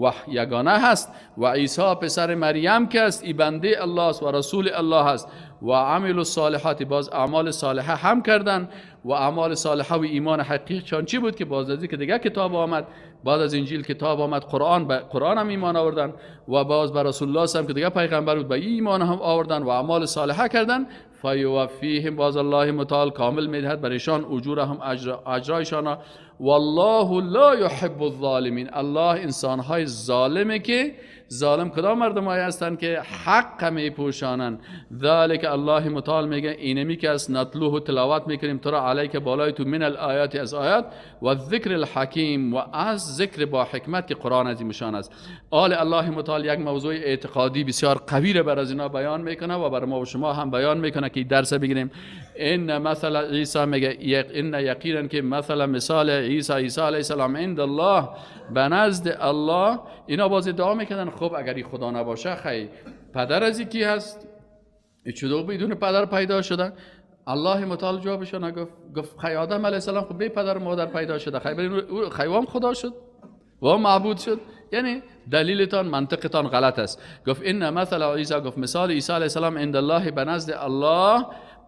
وحی یگانه هست و عیسی پسر مریم که است، ای بنده الله است و رسول الله است، و عملوا الصالحات، باز اعمال صالحه هم کردن. و اعمال صالحه و ایمان حقیقی چون چی بود که باز از که دیگه کتاب آمد، بعد از انجیل کتاب آمد، قرآن، به قرآن هم ایمان آوردن و باز بر رسول الله هم که دیگه پیغمبر بود به ایمان هم آوردن و اعمال صالحه کردن. فیوفیهم، باز الله متعال کامل میدهد برایشان اجورهم، اجرایشان. والله لا یحب الظالمین، الله انسانهای ظالمه که ظالم کدام مردم های هستند که حق میپوشانند. ذالک، الله متعال میگه اینمی که است، نتلوه، تلاوت میکنیم تو را، علیک، بالای تو، من الآیات، از آیات، و ذکر الحکیم، و از ذکر با حکمت که قرآن عظیم شان است. آل الله متعال یک موضوع اعتقادی بسیار قوی را بر از اینا بیان میکنه و بر ما و شما هم بیان میکنه که درس بگیریم. ان مثل عیسی، میگه ان، یقینا که مثل، مثال عیسی، عیسی علیه السلام، عند الله، به نزد الله. اینا باز ادعا میکردن خب اگر این خدا نباشه خی پدر از کی هست؟ چطور بدون پدر پیدا شده؟ الله متعال جوابش نگفت، گفت خی آدم علیه السلام خب بی پدر و مادر پیدا شده، خی خیوام خدا شد و معبود شد. یعنی دلیلتان منطقتان غلط است. گفت ان مثل عیسی، گفت مثال عیسی علیه السلام، عند الله، به نزد الله،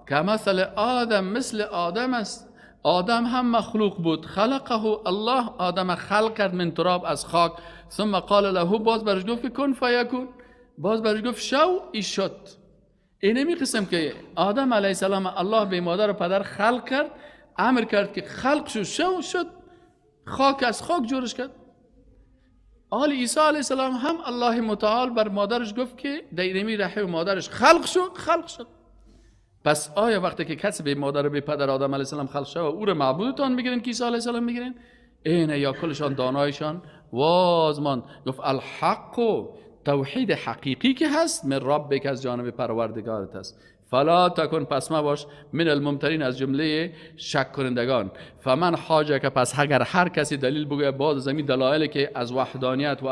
کمثل آدم، مثل آدم است. آدم هم مخلوق بود، خلقه الله، آدم خلق کرد، من تراب، از خاک، ثم قال له، باز برش گفت کن فیکون، باز برش گفت شو، ای شد. اینمی قسم که آدم علیه السلام الله به مادر و پدر خلق کرد، امر کرد که خلق شو، شو شد، خاک از خاک جورش کرد. آل عیسی علیه السلام هم الله متعال بر مادرش گفت که در رحم مادرش خلق شو، خلق شد. پس آیا وقتی که کسی به مادر و به پدر آدم علیه السلام خلق شد و او رو معبودتان میگیرین که عیسی علیه السلام میگیرین؟ اینه یا کلشان دانایشان وازمان. گفت الحق، توحید حقیقی که هست، من ربک، از جانب پروردگارت است. فلا تکن، پس ما باش، من الممترین، از جمله شک کنندگان. فمن حاجه که، پس اگر هر کسی دلیل بگوید باز از این دلایل که از وحدانیت و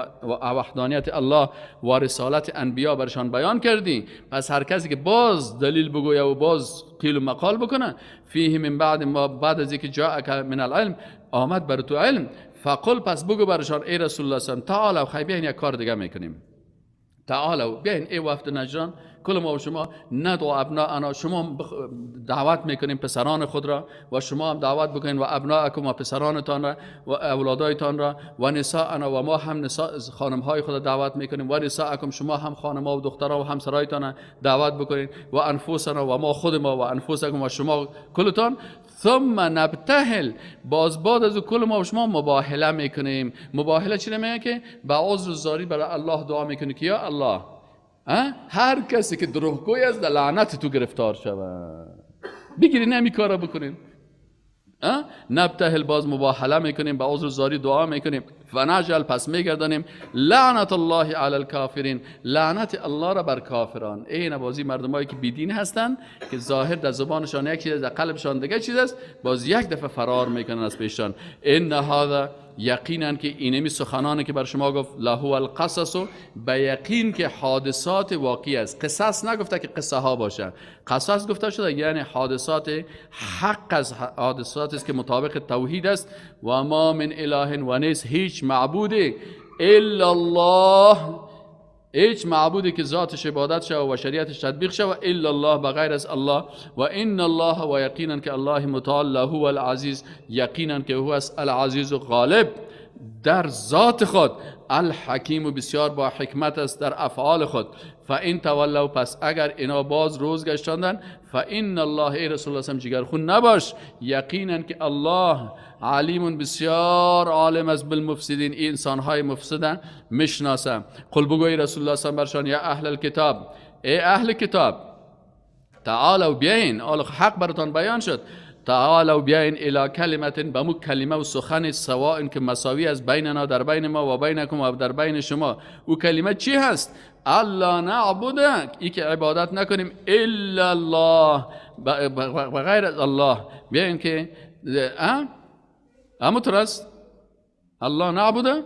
وحدانیت الله و رسالت انبیا برشان بیان کردی، پس هر کسی که باز دلیل بگوید و باز قیل و مقال بکنه، فیه من بعد ما، بعد از اینکه جاءک من العلم، آمد بر تو علم، فقل، پس بگو برشان ای رسول الله صلی الله علیه و تعالی، خی بیاین یک کار دیگه میکنیم. تعالوا، بیاین ای وفد نجران، کل ما و شما ندعو ابناءنا، شما دعوت میکنیم پسران خود را و شما هم دعوت بکنین و ابناءکم و پسرانتان را و اولادایتان را و نساءنا و ما هم نساء خانمهای خود را دعوت میکنیم و نساءکم شما هم خانمها و دخترها و همسرایتان را دعوت بکنین و انفسنا و ما خود ما و انفسکم و شما کلتان. ثم نبتهل، باز بعد از کل ما و شما مباهله میکنیم. مباهله چی میگه؟ که با عذر زاری برای الله دعا میکنی که یا الله هر کسی که دروغگوی است در لعنت تو گرفتار شود. بگیرین همین کارا بکنین. نبتهل، باز مباهله میکنیم، با عذر زاری دعا میکنیم. فنجعل، پس میگردانیم لعنت الله علی الکافرین، لعنت الله را بر کافران. این بازی مردمایی که بیدین هستند که ظاهر در زبانشان یک چیز است، در قلبشان دیگه چیز است، باز یک دفعه فرار میکنن از پیششان. ان هذا، یقینا که اینمی سخنانی که بر شما گفت، لهو القصص، به یقین که حادثات واقعی است. قصص نگفته که قصه ها باشه، قصص گفته شده یعنی حادثات حق از حادثات است که مطابق توحید است. و ما من اله و نیست هیچ معبودی الا الله، هیچ معبودی که ذاتش عبادت شود و شریعتش تطبیق شود الا الله، بغیر از الله. و ان الله، و یقینا که الله متعال هو العزیز، یقینا که هو است العزیز و غالب در ذات خود، الحکیم و بسیار با حکمت است در افعال خود. فان تولوا، پس اگر اینا باز روز گشتاندن، فان الله، ای رسول الله جگرخون نباش، یقینا که الله علیم بسیار عالم است بالمفسدین، این انسانهای مفسدن میشناسه. قل، بگو ای رسول الله برشان، یا اهل الکتاب، ای اهل کتاب، تعالوا بیاین، حق براتان بیان شد، تعالوا بیاین الی کلمت، به مو کلمه و سخن سواء که مساوی از بیننا در بین ما و بینکم و در بین شما. او کلمه چی هست؟ الا نعبد، ای که عبادت نکنیم الا الله، بغیر از الله. بیاین که همونطور است، الله نعبد.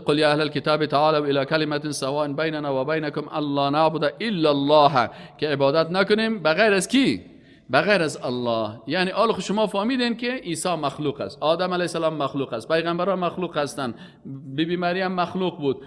قل یا اهل الكتاب تعالوا الى کلمة سواء بیننا و بینکم الا نعبد الا الله، که عبادت نکنیم بغیر از کی؟ بغیر از الله. یعنی آل شما فهمیدین که عیسی مخلوق است، آدم علیه السلام مخلوق است، پیغمبران مخلوق هستند، بی بی مریم مخلوق بود،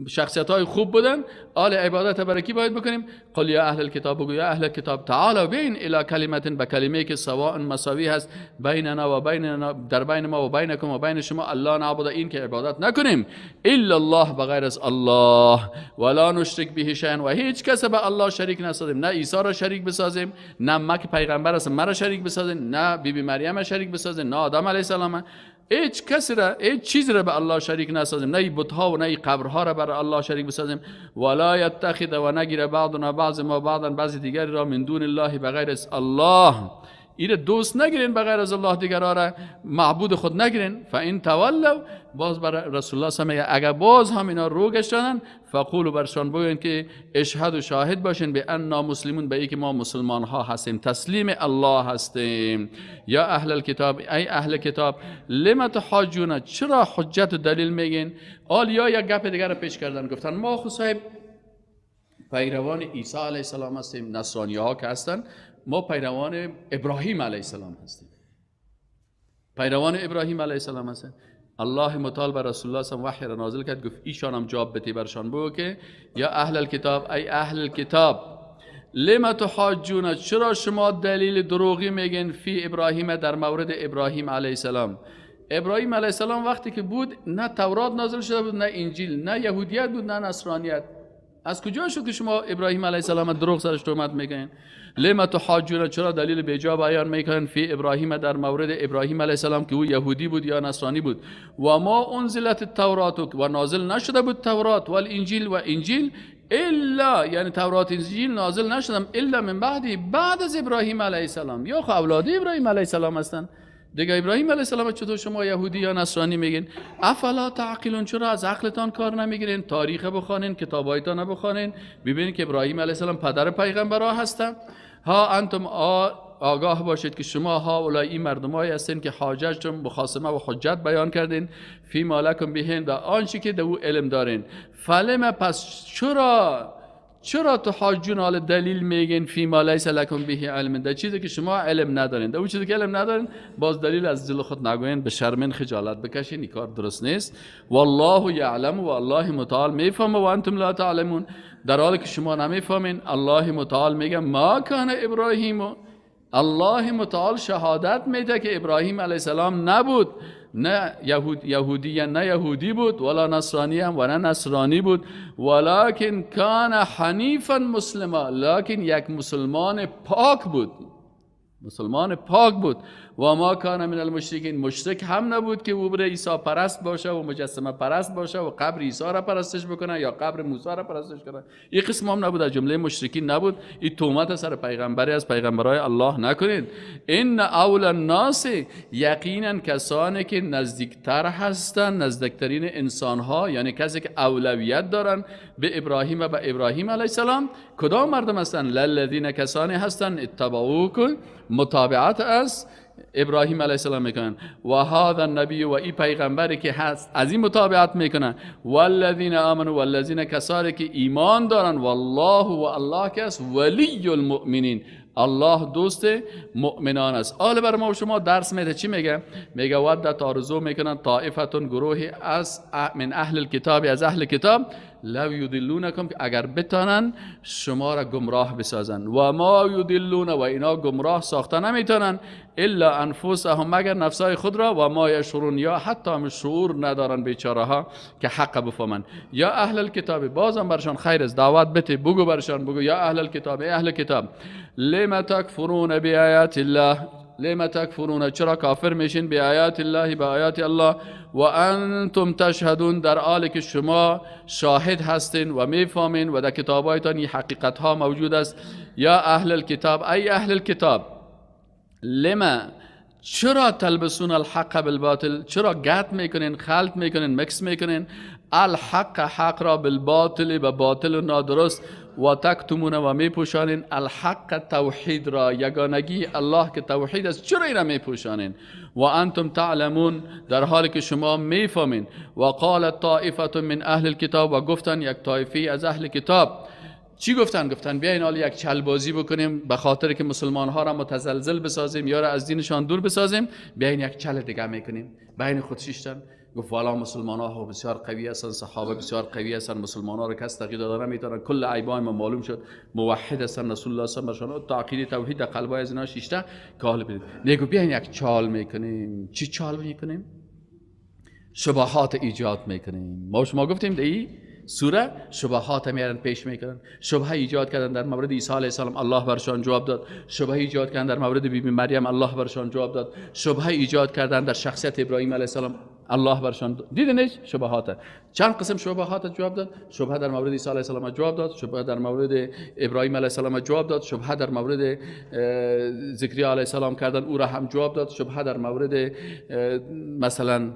شخصیت های خوب بودن. آل عبادت برای کی باید بکنیم؟ قل یا اهل الکتاب، بگو یا اهل الکتاب تعالوا بین الی کلمة، به کلمه که سواء مساوی هست بیننا و بیننا، در بین ما و بینکم و بین شما، الله نعبد، این که عبادت نکنیم الا الله، بغیر از الله، ولا نشرک به شیئا، و هیچ کس به الله شریک نسازیم، نه عیسی را شریک بسازیم، نه ما که پیغمبر هستم مرا شریک بسازیم، نه بی بی مریم شریک بسازیم، نه آدم علیه السلام، هیچ کسی را، هیچ چیز را به الله شریک نسازیم، نه بت‌ها و نه قبرها را بر الله شریک بسازیم. ولا یتخذ، و نگیره بعضنا بعض ما بعضا، بعض دیگری را من دون الله، بغیر از الله، ایره دوست نگیرین، بغیر از الله دیگرها را معبود خود نگیرین. فان تولوا، باز بر رسول الله صلی اگر باز هم اینا رو گشتن، فقولوا، برشان بگوین که اشهد و شاهد باشین به انا مسلمون، به ای که ما مسلمان ها هستیم، تسلیم الله هستیم. یا اهل الکتاب، ای اهل کتاب، لم تحاجون، چرا حجت و دلیل میگین؟ آل یا یک گپ دیگر رو پیش کردن، گفتن ما خو صاحب پیروان عیسی علیه السلام هستیم، نصرانی ها که هستن، ما پیروان ابراهیم علیه السلام هستیم، پیروان ابراهیم علیه السلام هستیم. الله متعال بر رسول الله صلی وحی را نازل کرد، گفت ایشان هم جواب بده برشان، بگو که یا اهل الکتاب، ای اهل الکتاب، لم تحاجون، چرا شما دلیل دروغی میگین فی ابراهیم، در مورد ابراهیم علیه السلام. ابراهیم علیه السلام وقتی که بود نه تورات نازل شده بود، نه انجیل، نه یهودیت بود، نه نصرانیت. از کجا شد که شما ابراهیم علیه السلام دروغ سرش تهمت میکنین؟ لم تحاجون، چرا دلیل بیجا بیان میکنن فی ابراهیم، در مورد ابراهیم علیه السلام که او یهودی بود یا نصرانی بود. و ما انزلت التورات، و نازل نشده بود تورات، والانجیل و انجیل، الا، یعنی تورات انجیل نازل نشدم الا من بعدی، بعد از ابراهیم علیه السلام. یا خو اولاد ابراهیم علیه السلام هستن دیگه. ابراهیم علیه السلام چطور شما یهودی یا نصرانی میگین؟ افلا تعقلون، چرا از عقلتان کار نمیگیرین؟ تاریخ بخوانین، کتابایتان بخوانین، ببینین که ابراهیم علیه السلام پدر پیغمبرها هستن. ها انتم، آگاه باشید که شما ها اولای این مردمایی هستین که حاجتتون مخاصمه و حجت بیان کردین، فی ما لکم بهین، و آنچه که در او علم دارین. فلم، پس چرا تحاجون حال دلیل میگین فیما لیس لکم به علم، در چیزی که شما علم ندارین، در اون چیزی که علم ندارین باز دلیل از دل خود نگوین، به شرمن خجالت بکشین، این کار درست نیست. والله یعلم و الله متعال میفهمه و انتم لا تعلمون، در حالی که شما نمیفهمین. الله متعال میگه ما کان ابراهیم، الله متعال شهادت میده که ابراهیم علیه السلام نبود، نه یهودی نه یهودی بود، ولا نصرانی هم و نه نصرانی بود، ولکن کان حنیفا مسلما، لکن یک مسلمان پاک بود، مسلمان پاک بود. و ما کان من المشرکین، مشرک هم نبود که او بره عیسی پرست باشه و مجسمه پرست باشه و قبر عیسی را پرستش بکنه یا قبر موسی را پرستش کنه، این قسم هم نبود، از جمله مشرکین نبود. این تهمت سر پیغمبری از پیغمبرای الله نکنید. ان اول الناس، یقینا کسانی که نزدیکتر هستند، نزدیکترین انسانها، یعنی کسی که اولویت دارن به ابراهیم و به ابراهیم علیه السلام، کدام مردم هستند؟ للذین، کسانی هستند اتبعوه، متابعت از ابراهیم علیه السلام میکنن، و هذا النبی، و این پیغمبری که هست از این متابعت میکنن، والذین آمنوا، والذین کسانی که ایمان دارن، والله و الله که است ولی المؤمنین، الله دوست مؤمنان است. آل بر ما و شما درس میده. چی میگه؟ میگه ودت آرزو میکنن طائفتون، گروهی از من اهل الکتاب، از اهل کتاب، لو یدلونکم، اگر بتانن شما را گمراه بسازن، و ما یدلون، و اینا گمراه ساخته نمیتونن، الا انفسهم، مگر نفسای خود را، و ما یشعرون، یا حتی هم شعور ندارن بیچاره ها که حق بفهمن. یا اهل الکتاب، بازم برشان خیر است، دعوت بده، بگو برشان، بگو یا اهل الکتاب، ای اهل کتاب، لم تکفرون بآیات الله، لم تکفرون، چرا کافر میشین، بآیات الله، به آیات الله، و انتم تشهدون، در حالی که شما شاهد هستین و میفهمین و در کتابایتان این حقیقت ها موجود است. یا اهل الکتاب، ای اهل الکتاب، لما، چرا تلبسون الحق بالباطل، چرا گت میکنین، خلط میکنین، مکس میکنین، الحق، حق را، بالباطل، به باطل و نادرست، و تکتمون، و میپوشانین، الحق، توحید را، یگانگی الله که توحید است، چرا اینا میپوشانین؟ و انتم تعلمون، در حالی که شما میفهمین. و قال طائفه من اهل الکتاب، و گفتن یک طایفه از اهل کتاب، چی گفتن؟ گفتن بیاین حالا یک چلبازی بکنیم، به خاطر که مسلمان ها را متزلزل بسازیم یا را از دینشان دور بسازیم، بیاین یک چل دیگه میکنیم. بین خود شیشتن، گفت والا مسلمان ها بسیار قوی هستن، صحابه بسیار قوی هستن، مسلمان ها را کس تغییر داده نمیتونن، کل عیبای ما معلوم شد، موحد هستن، رسول الله صلی الله علیه و آله عقیده توحید در قلبای از اینا شیشته که حال بدید. نگو بیاین یک چال میکنیم. چی چال میکنیم؟ شبهات ایجاد میکنیم. ما شما گفتیم در این سوره شبهات میارن پیش میکنن، شبهه ایجاد کردن در مورد عیسی علیه السلام، الله برشان جواب داد، شبهه ایجاد کردن در مورد بیبی مریم، الله برشان جواب داد، شبهه ایجاد کردن در شخصیت ابراهیم علیه السلام، الله برشان دیدنش شبهات. چند قسم شبهات جواب داد؟ شبهه در مورد عیسی علیه السلام جواب داد، شبهه در مورد ابراهیم علیه السلام جواب داد، شبهه در مورد زکریا علیه السلام کردن او را هم جواب داد، شبهه در مورد مثلا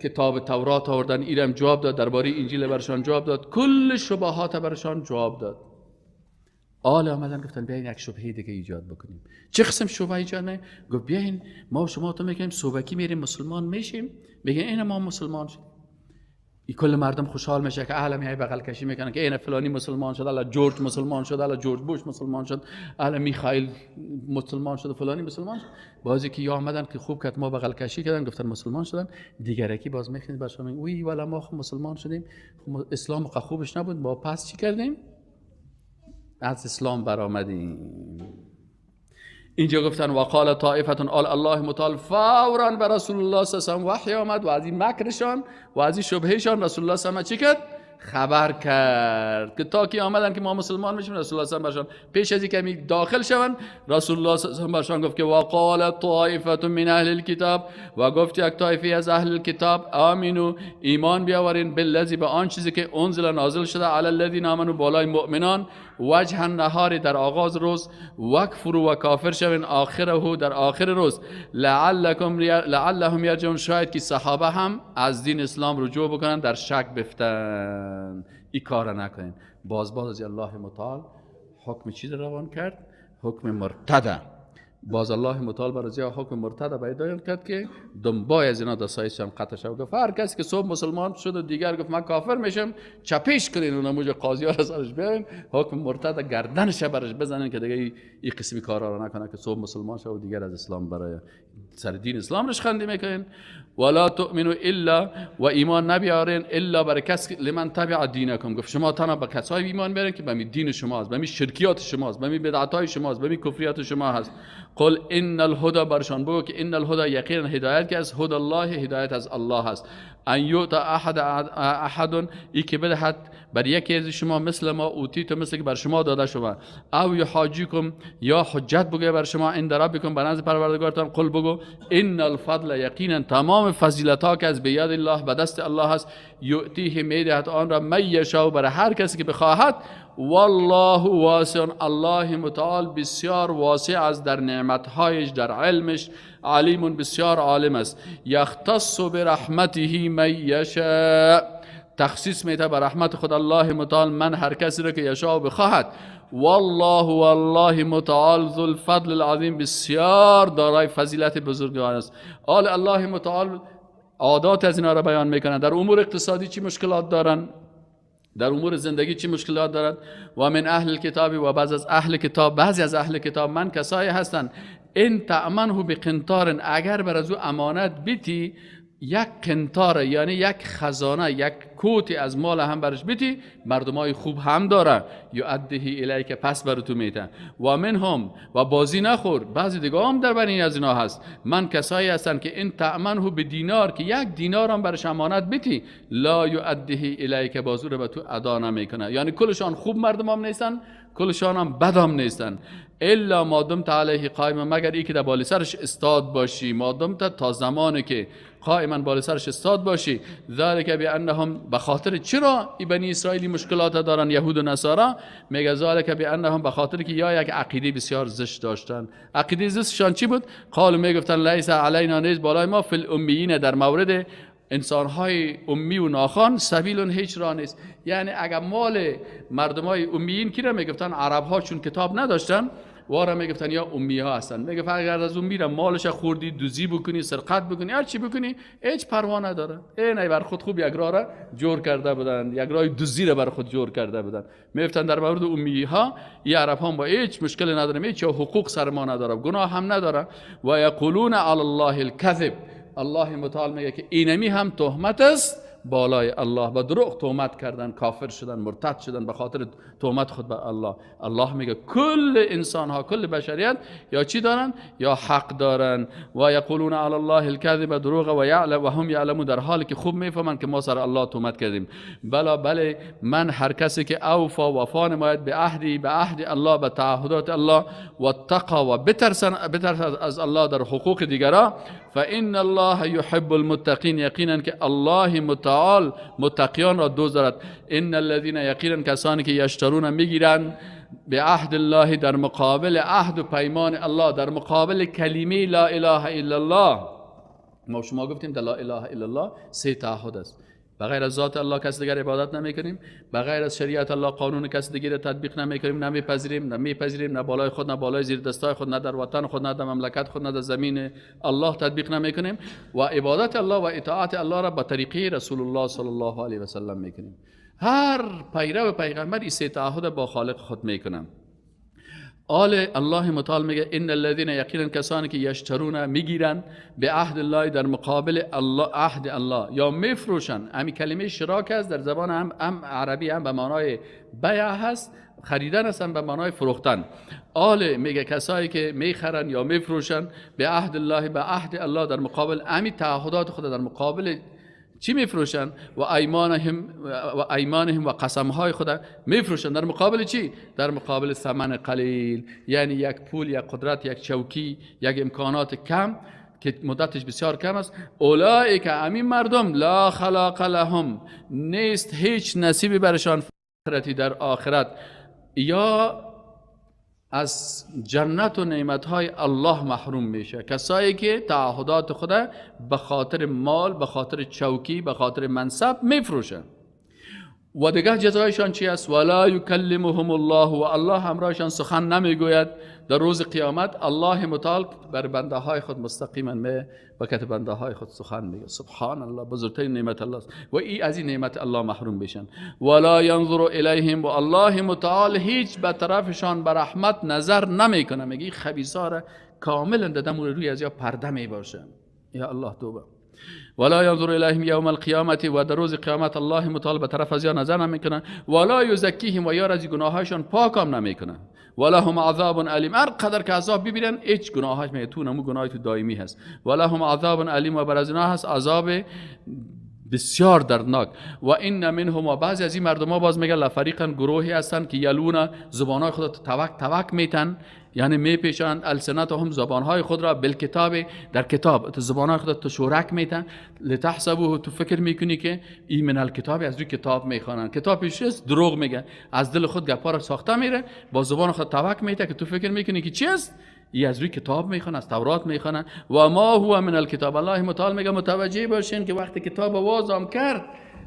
کتاب تورات آوردن ایرم جواب داد، درباره انجیل برشان جواب داد، کل شبهات برشان جواب داد. آل آمدن گفتن بیاین یک شبهه دیگه ایجاد بکنیم. چه قسم شبهه ایجاد نه؟ گفت بیاین ما شما تو میگیم صوبکی میریم مسلمان میشیم، میگن این ما مسلمان شد، ای کل مردم خوشحال میشه که اهل میای بغل کشی میکنن که این فلانی مسلمان شد، الا جورج مسلمان شد، الا جورج بوش مسلمان شد، الا میخائیل مسلمان شد، فلانی مسلمان شد. بعضی که یا آمدن که خوب کت ما بغل کشی کردن گفتن مسلمان شدن، دیگرکی باز میخند برشون میگن وی والا ما خب مسلمان شدیم، اسلام خوبش نبود، با پس چی کردیم؟ از اسلام برآمدیم. اینجا گفتن وقال طائفه آل الله متعال، فورا به رسول الله صلی الله علیه و وحی آمد و از این مکرشان و از این شبهشان رسول الله صلی الله علیه و چی کرد؟ خبر کرد که تا کی آمدن که ما مسلمان میشیم، رسول الله صلی الله علیه و پیش از اینکه داخل شون رسول الله صلی الله علیه و برشان گفت که وقال طائفه من اهل الكتاب، و گفت یک طایفه از اهل الکتاب آمینو، ایمان بیاورین، بالذی، به آن چیزی که انزل نازل شده، علی الذین آمنوا، بالای مؤمنان، وجه النهار، در آغاز روز، وکفروا، و کافر شوین، آخره، در آخر روز، لعلکم لعلهم یرجعون، شاید که صحابه هم از دین اسلام رجوع بکنن، در شک بفتن. این کار نکنین. باز از الله متعال حکم چیز روان کرد؟ حکم مرتده. باز الله متعال بر ازیا حکم مرتد بیان کرد که دنبای از اینا دستایش هم قطع شد. گفت هر کسی که صبح مسلمان شد و دیگر گفت من کافر میشم، چپیش کنین اون موج قاضی ها را سرش بیارین، حکم مرتد گردنش برش بزنین که دیگه این قسمی کارا را نکنه که صبح مسلمان شد و دیگر از اسلام برای سر دین اسلام رش خندی میکنین. ولا تؤمنوا الا، و ایمان نبیارین الا بر کس لمن تبع دینکم. گفت شما تنها به کسایی ایمان بیارین که به می دین شما است، به می شرکیات شما است، به می بدعت شما است، به می کفریات شما هست. قل ان الهدى، برشان بگو که ان الهدى یقینا هدایت که از هدى الله، هدایت از الله هست. ان یؤت احد، ای که بدهد بر یکی از شما مثل ما اوتیت، مثل که بر شما داده شما، او یحاجیکم، یا حجت بگه بر شما، عند ربکم، بر نزد پروردگارتان. قل بگو ان الفضل یقینا تمام فضیلت ها که از بیاد الله، به دست الله هست، یؤتیه میدهد آن را من یشاء، بر هر کسی که بخواهد. والله واسع، الله متعال بسیار واسع است در نعمتهایش، در علمش، علیم بسیار عالم است. یختص برحمته من یشاء، تخصیص میده به رحمت خود الله متعال من هر کسی را که یشاء بخواهد. والله والله متعال ذو الفضل العظیم، بسیار دارای فضیلت بزرگوار است. آل الله متعال عادات از اینا را بیان میکنن. در امور اقتصادی چی مشکلات دارن، در امور زندگی چی مشکلات دارند. و من اهل الکتاب، و بعض از اهل کتاب، بعضی از اهل کتاب من کسایی هستند، ان تأمنه بقنطار، اگر بر از او امانت بیتی، یک قنطار یعنی یک خزانه، یک کوتی از مال هم برش بیتی، مردمای خوب هم داره، یؤدیه الیک، پس بر تو میته. و منهم، و بازی نخور، بعضی دیگه هم در بین از اینا هست، من کسایی هستن که این تأمنه به دینار، که یک دینار هم برش امانت بیتی، لا یؤدیه الیک، بازو رو به تو ادا نمیکنه. یعنی کلشان خوب مردم هم نیستن، کلشان هم بد هم نیستن. الا ما دمت علیه قائما، مگر ای که در بالا سرش استاد باشی، ما دمت تا زمانی که قائما بالا سرش استاد باشی. ذالک بانهم، به خاطر چرا ای بنی اسرائیلی مشکلات دارن یهود و نصارا؟ میگه ذالک بانهم، به خاطر که یا یک عقیده بسیار زشت داشتن. عقیده زشتشان چی بود؟ قالوا میگفتن لیس علینا، نیست بالای ما، فی الامیین، در مورد انسان‌های امی و ناخوان، سبیل، هیچ راه نیست. یعنی اگر مال مردمای امیین کی را میگفتن؟ عرب‌ها چون کتاب نداشتن وارا میگفتن یا امی ها هستن. میگه اگر از اون میرم مالش خوردی، دزدی بکنی، سرقت بکنی، هر چی بکنی، هیچ پروا نداره. این بر خود خوب یک راه را جور کرده بودن، یک راه دزدی را بر خود جور کرده بودن. میگفتن در مورد امی ها یا عرب ها با هیچ مشکل نداره، هیچ حقوق سر ما نداره، گناه هم نداره. و یقولون علی الله الكذب، الله متعال میگه که اینمی هم تهمت است بالای الله، با دروغ تهمت کردن، کافر شدن، مرتد شدن به خاطر تهمت خود به الله. الله میگه کل انسان ها، کل بشریت یا چی دارن؟ یا حق دارن. و یقولون علی الله الكذب، دروغ، و یعلم و هم یعلمون، در حالی که خوب میفهمن که ما سر الله تهمت کردیم. بلا بله من هر کسی که اوفا، وفا نماید به عهدی، به عهد الله، به تعهدات الله، و تقا، و بترسن از الله در حقوق دیگران، فان الله یحب المتقین، یقینا که الله متعال متقیان را دوست دارد. ان الذين، یقینا کسانی که یشترون، میگیرند، به عهد الله، در مقابل عهد و پیمان الله، در مقابل کلمه لا اله الا الله. ما شما گفتیم در لا اله الا الله سه تعهد است. بغیر از ذات الله کس دیگر عبادت نمیکنیم، بغیر از شریعت الله قانون کس دیگر را تطبیق نمیکنیم، نمیپذیریم، نه بالای خود، نه بالای زیر دستای خود، نه در وطن خود، نه در مملکت خود، نه در زمین الله تطبیق نمیکنیم، و عبادت الله و اطاعت الله را به طریقه رسول الله صلی الله علیه و سلم میکنیم. هر پیرو پیغمبر این سه تعهد با خالق خود میکنه. آل الله متعال میگه ان الذين، یقینا کسانی که یشترون، میگیرن، به عهد الله، در مقابل الله، عهد الله، یا میفروشن. همین کلمه شراک است در زبان هم عربی، هم به معنای بیع هست، خریدن است، هم به معنای فروختن. آل میگه کسایی که میخرن یا میفروشن به عهد الله، به عهد الله، در مقابل همین تعهدات خود، در مقابل چی میفروشن؟ و ایمانهم، و قسمهای خود میفروشن. در مقابل چی؟ در مقابل ثمن قلیل، یعنی یک پول، یک قدرت، یک چوکی، یک امکانات کم که مدتش بسیار کم است. اولئک، امین مردم، لا خلاق لهم، نیست هیچ نصیبی برشان آخرتی، در آخرت، یا از جنت و نعمتهای الله محروم میشه. کسایی که تعهدات خود به خاطر مال، به خاطر چوکی، به خاطر منصب میفروشن. و دیگه جزایشان چی است؟ ولا یکلمهم الله، و الله همراهشان سخن نمیگوید در روز قیامت. الله متعال بر بنده های خود مستقیما می و کت بنده های خود سخن میگه. سبحان الله، بزرگترین نعمت الله است و ای از این نعمت الله محروم بشن. ولا ینظر الیهم، و الله متعال هیچ به طرفشان به رحمت نظر نمیکنه. میگه خبیثا را کاملا ددم روی از یا پرده میباشه. یا الله توبه. ولا ينظر الیهم یوم القیامت، و در روز قیامت الله متعال به طرف از یا نظر نمیکنه. ولا یزکیهم، و یا از گناهایشان پاک هم نمیکنه. ولهم عذاب الیم، هر قدر که عذاب ببینن هیچ گناهاش میگه تو نمو گناهی تو دائمی هست. ولهم عذاب الیم، و بر از اینا هست عذاب بسیار دردناک. و ان منهم، و بعضی از این مردم ها باز میگن لفریقا، گروهی هستند که یلون، زبانهای خود توک توک میتن، یعنی میپیشند السنتهم، زبانهای خود را بالکتاب، در کتاب زبانهای خود تشورک میتن. لتحسبوه، تو فکر میکنی که این من الکتاب، از روی کتاب میخوانن، کتاب پیش است، دروغ میگن، از دل خود گپا را ساخته میره، با زبان خود توک میته که تو فکر میکنی که چی است، ای از روی کتاب میخوان، از تورات میخوانن. و ما هو من الکتاب، الله متعال میگه متوجه باشین که وقتی کتاب وازم کرد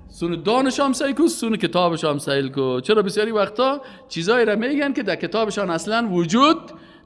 سون دانش هم سیل کو، سون کتابش هم سیل کو. چرا بسیاری وقتا چیزایی را میگن که در کتابشان اصلا وجود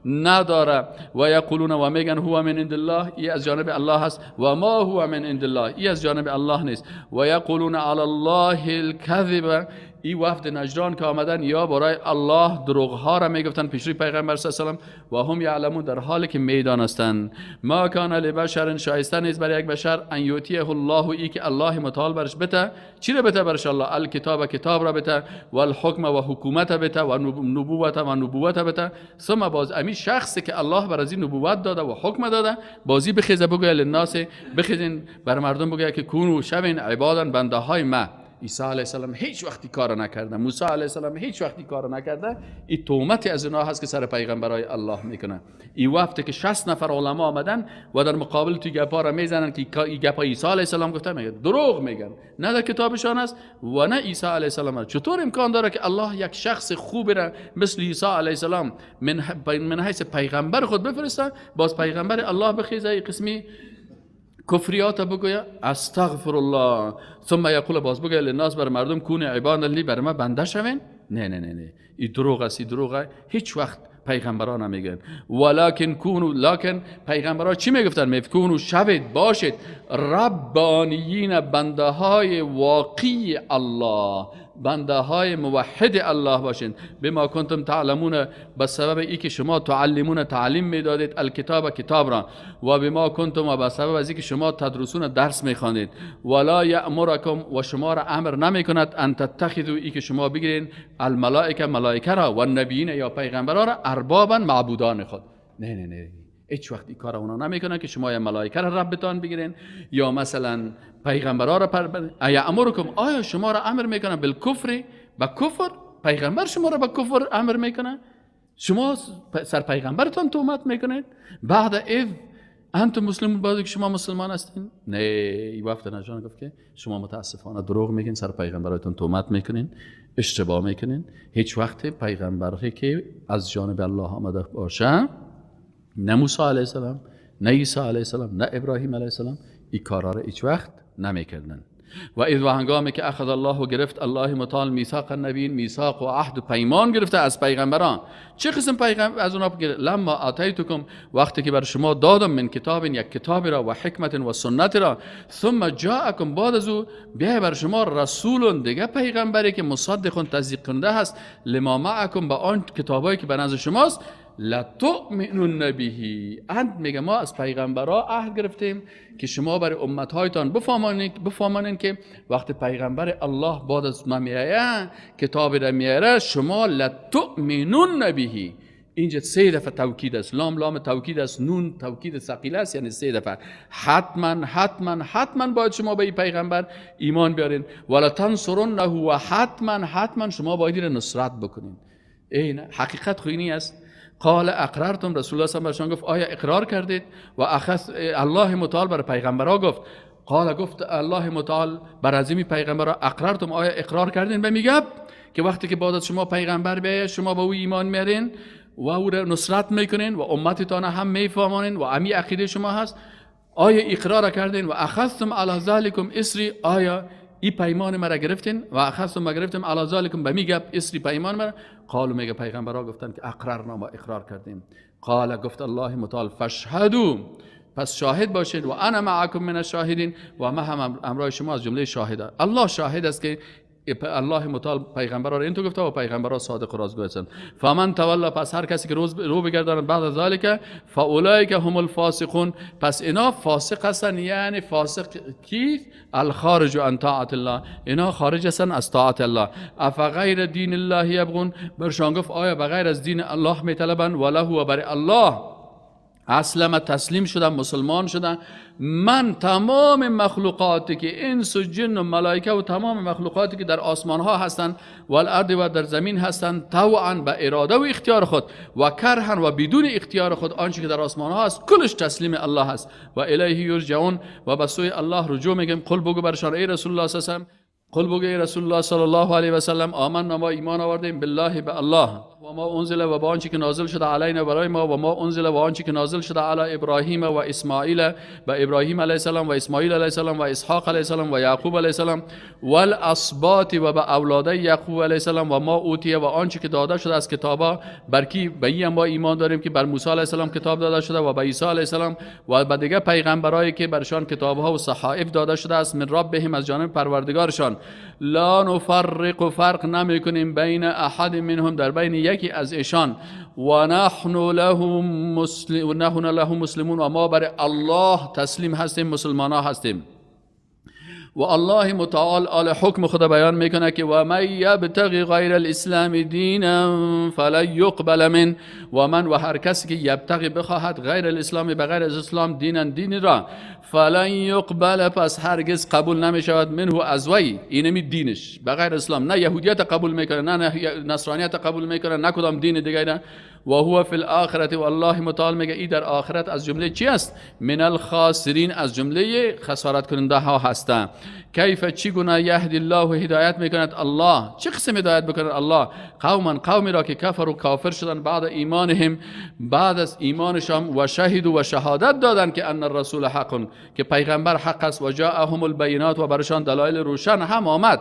نداره. و یقولون، و میگن هو من عند الله، ای از جانب الله هست. و ما هو من عند الله، ای از جانب الله نیست. و یقولون علی الله الكذب، ای وفد نجران که آمدن یا برای الله دروغ ها را میگفتن پیش روی پیغمبر صلی الله علیه و سلم، و هم یعلمون، در حالی که میدانستند. ما کان لبشر، شایسته نیست برای یک بشر، ان یؤتیه الله، ای که الله متعال برش بته. چی را بته برش الله؟ الکتاب، کتاب را بته، و الحکم، و حکومت بته، و نبوت، و نبوت بته. ثم باز امی شخصی که الله بر از این نبوت داده و حکم داده، بازی بخیزه بگوید للناس، بخیزین بر مردم بگوید که کونو شوین عبادن، بنده های ما. عیسی علیه السلام هیچ وقتی کار نکرده، موسی علیه السلام هیچ وقتی کار نکرده. این تهمت از اینا هست که سر پیغمبرای الله میکنه. این وقتی که 60 نفر علما آمدن و در مقابل تو گپا را میزنن که این گپا عیسی علیه السلام گفته، میگه دروغ میگن، نه در کتابشان است و نه عیسی علیه السلام. چطور امکان داره که الله یک شخص خوب را مثل عیسی علیه السلام من حیث پیغمبر خود بفرسته، باز پیغمبر الله بخیزه قسمی کفریات بگویا؟ استغفر الله. ثم یقول، باز بگویا للناس، بر مردم، کون عباد لی، بر ما بنده شوین. نه نه نه نه، این دروغ است، این دروغ. هیچ وقت پیغمبران نمیگن. ولکن کونو، لکن پیغمبران چی میگفتن؟ میگفتن شوید، باشید ربانیین، بنده های واقعی الله، بنده های موحد الله باشین. بما کنتم تعلمون، به سبب ای که شما تعلمون، تعلیم میدادید، الکتاب، کتاب را، و بما کنتم، و به سبب از ای که شما تدرسون، درس میخواندید. ولا یأمرکم، و شما را امر نمیکند، ان تتخذوا، ای که شما بگیرین، الملائکه، ملائکه را، و النبیین، یا پیغمبران را، اربابا، معبودان خود. نه نه نه، هیچ وقت این کار اونا نمیکنن که شما یا ملائکه را ربتان بگیرین یا مثلا پیغمبرا را ایامرکم، آیا شما را امر میکنه بالکفر، به کفر؟ پیغمبر شما را به کفر امر میکنه؟ شما سر پیغمبرتان تهمت میکنید؟ بعد اذ انتم مسلمون، بعد که شما مسلمان هستین؟ نه، این وقت نجان گفت که شما متاسفانه دروغ میگین، سر پیغمبرتون تهمت میکنین، اشتباه میکنین. هیچ وقت پیغمبری که از جانب الله آمده باشه، نه موسی علیه السلام، نه عیسی علیه السلام، نه ابراهیم علیه السلام، این کارا را هیچ وقت نمیکردن. و اذ، و هنگامی که اخذ الله، گرفت الله متعال، میثاق النبیین، میثاق و عهد و پیمان گرفته از پیغمبران. چه قسم پیغمبر از اونها گرفت؟ لما آتیتکم، وقتی که بر شما دادم، من کتاب، یک کتاب را، و حکمت، و سنت را، ثم جاءکم، بعد از او بیای بر شما، رسول، دیگه پیغمبری که مصدق، تصدیق کننده هست، لما معکم، به آن کتابایی که به نزد شماست، لتؤمنن به. انت میگه ما از پیغمبرا عهد گرفتیم که شما برای امتهایتان بفهمانید که وقتی پیغمبر الله بعد از ما میایه، کتاب را میاره، شما لتؤمنن به. اینجا سه دفعه توکید است، لام لام توکید است، نون توکید ثقیل است، یعنی سه دفعه حتما حتما حتما باید شما به این پیغمبر ایمان بیارین. ولتنصرنه، و حتما حتما شما باید این نصرت بکنین. این حقیقت خوینی است. قال اقررتم، رسول الله صلی الله علیه و گفت آیا اقرار کردید؟ و اخذ الله متعال بر پیغمبرا گفت، قال، گفت الله متعال بر عظیمی پیغمبرا، اقررتم، آیا اقرار کردین؟ به میگه که وقتی که بعد از شما پیغمبر بیاید شما به او ایمان میارین و او را نصرت میکنین و امتتان هم میفهمانین و امی عقیده شما هست، آیا اقرار کردین؟ و اخذتم علی ذلکم اصری، آیا این پیمان مرا گرفتین و اخذتم ما گرفتم علی ذلکم به میگه اسری پیمان مرا. قالو میگه پیغمبرا گفتن که اقررنا، ما اقرار کردیم. قال گفت الله متعال فاشهدوا، پس شاهد باشید، و انا معکم من الشاهدین، و ما هم همراه شما از جمله شاهدان. الله شاهد است که الله متعال پیغمبرا را اینطور گفته و پیغمبرا صادق و راستگو هستند. فمن تولا، پس هر کسی که رو بگرداند بعد از ذلک فاولئک هم الفاسقون، پس اینا فاسق هستند. یعنی فاسق کی؟ الخارج عن طاعت الله، اینا خارج هستند از طاعت الله. افغیر دین الله یبغون، برشان گفت آیا بغیر از دین الله میطلبند؟ وله و برای الله اسلم تسلیم شدن، مسلمان شدن. من تمام مخلوقاتی که انس و جن و ملائکه و تمام مخلوقاتی که در آسمان ها هستند و الارض و در زمین هستند، طوعا به اراده و اختیار خود و کرها و بدون اختیار خود، آنچه که در آسمان ها هست کلش تسلیم الله هست. و الیه یرجعون، و به سوی الله رجوع میگیم. قل بگو برشان ای رسول الله صلی الله علیه و سلم، قل بگو ای رسول الله صلی الله علیه و سلم، آمنا ما ایمان آوردیم بالله به الله و ما انزل و با آنچه که نازل شده علینا برای ما، و ما انزل و آنچه که نازل شده علی ابراهیم و اسماعیل و ابراهیم علیه السلام و اسماعیل علیه السلام و اسحاق علیه السلام و یعقوب علیه السلام و الاسباط و به اولادای یعقوب علیه السلام و ما اوتیه و آنچه که داده شده از کتابا بر کی، به این ما ایمان داریم که بر موسی علیه السلام کتاب داده شده و به عیسی علیه السلام و به دیگر پیغمبرایی که برشان کتابها و صحائف داده شده است، من ربهم از جانب پروردگارشان. لا نفرق فرق نمیکنیم بین احد منهم در بین یکی از ایشان، و نحن له مسلمون و ما بر الله تسلیم هستیم، مسلمان ها هستیم. و الله متعال آل حکم خدا بیان میکنه که و من یبتغی غیر الاسلام دینا فلن یقبل من، و من و هر کسی که یبتغی بخواهد غیر الاسلام بغیر از اسلام دینا دینی را، فلن یقبل پس هرگز قبول نمیشود منه از وی، اینمی دینش بغیر اسلام، نه یهودیت قبول میکنه، نه نصرانیت قبول میکنه، نه کدام دین دیگه. و هو فی الاخرت، و الله متعال میگه ای در آخرت از جمله چی است؟ من الخاسرین، از جمله خسارت کننده ها هستند. کیف چگونه یهدی الله هدایت میکند الله، چه قسم هدایت بکند الله قوما قومی را که کفر و کافر شدن بعد ایمانهم بعد از ایمانشان، و شهدوا و شهادت دادن که ان الرسول حق، که پیغمبر حق است، و جاءهم البینات و برشان دلایل روشن هم آمد.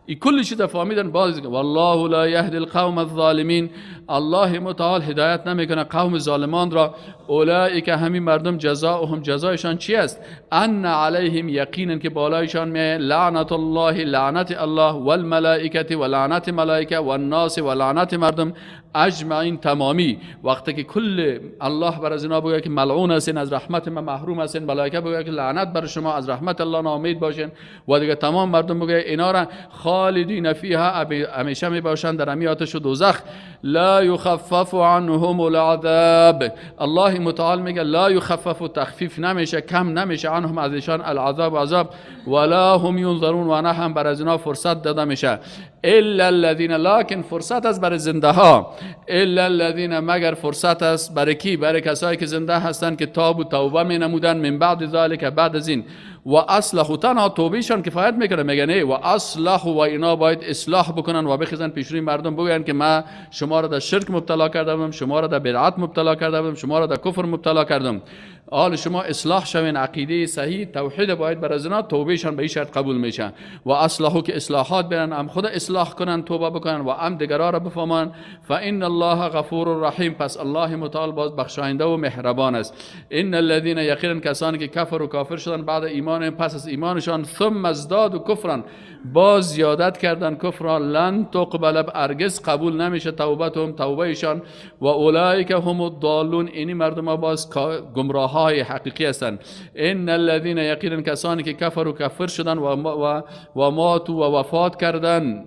ای کل چیز فهمیدن باز. والله لا یهدی القوم الظالمین، الله متعال هدایت نمیکنه قوم ظالمان را. اولئک همین مردم جزاؤهم جزایشان چی است؟ ان علیهم یقینا که بالایشان می لعنت الله لعنت الله والملائکه و لعنت ملائکه و الناس و لعنت مردم اجمعین تمامی. وقتی که کل الله بر از اینا بگه که ملعون هستین، از رحمت ما محروم هستین، ملائکه بگه که لعنت بر شما، از رحمت الله ناامید باشین، و دیگه تمام مردم بگه اینا را خالدین فیها همیشه می باشند در امی آتش و دوزخ. لا یخفف عنهم العذاب، الله متعال میگه لا یخفف تخفیف نمیشه، کم نمیشه عنهم از ایشان العذاب عذاب، ولا هم ینظرون و نه هم بر از اینا فرصت داده میشه. الا الذین، لکن فرصت است برای زنده ها، الا الذین مگر فرصت است برای کی؟ برای کسایی که زنده هستند که تاب و توبه می نمودن، من بعد ذلک بعد از این، و اصلح تنها توبهشان کفایت میکنه، میگه نه و اصلح و اینا باید اصلاح بکنن و بخیزن پیش روی مردم بگوین که ما شما را در شرک مبتلا کرده بودم، شما را در بدعت مبتلا کرده بودم، شما را در کفر مبتلا کردم، حال شما اصلاح شوین، عقیده صحیح توحید باید بر از اینا توبهشان به این شرط قبول میشه. و اصلاحو که اصلاحات برن، هم خود اصلاح کنن توبه بکنن و هم دیگرا را بفهمن. فان الله غفور رحیم، پس الله متعال باز بخشاینده و مهربان است. ان الذين یقینا کسانی که کفر و کافر شدن بعد ایمان پس از ایمانشان، ثم ازدادوا کفرا باز زیادت کردن کفرا، لن تقبل هرگز قبول نمیشه توبتهم توبهشان، و اولئک هم الضالون اینی مردم باز گمراه های حقیقی هستند. ان الذين یقینا کسانی که کفر و کفر شدن و ماتوا و وفات کردن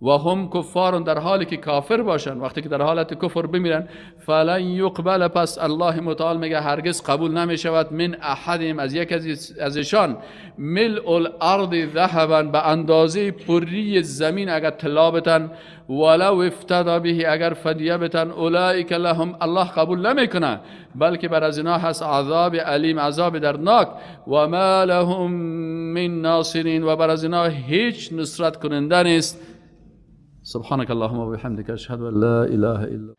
و هم کفار در حالی که کافر باشن، وقتی که در حالت کفر بمیرن، فلن یقبل پس الله متعال میگه هرگز قبول نمیشود من احدهم از یک از ایشان ملء الارض ذهبا به اندازه پری زمین اگر طلا بتن، ولو افتدا به اگر فدیه بتن، اولئک لهم الله قبول نمیکنه، بلکه بر از اینا هست عذاب الیم عذاب دردناک، و ما لهم من ناصرین و بر از اینا هیچ نصرت کننده نیست. سبحانك اللهم وبحمدك أشهد أن لا إله إلا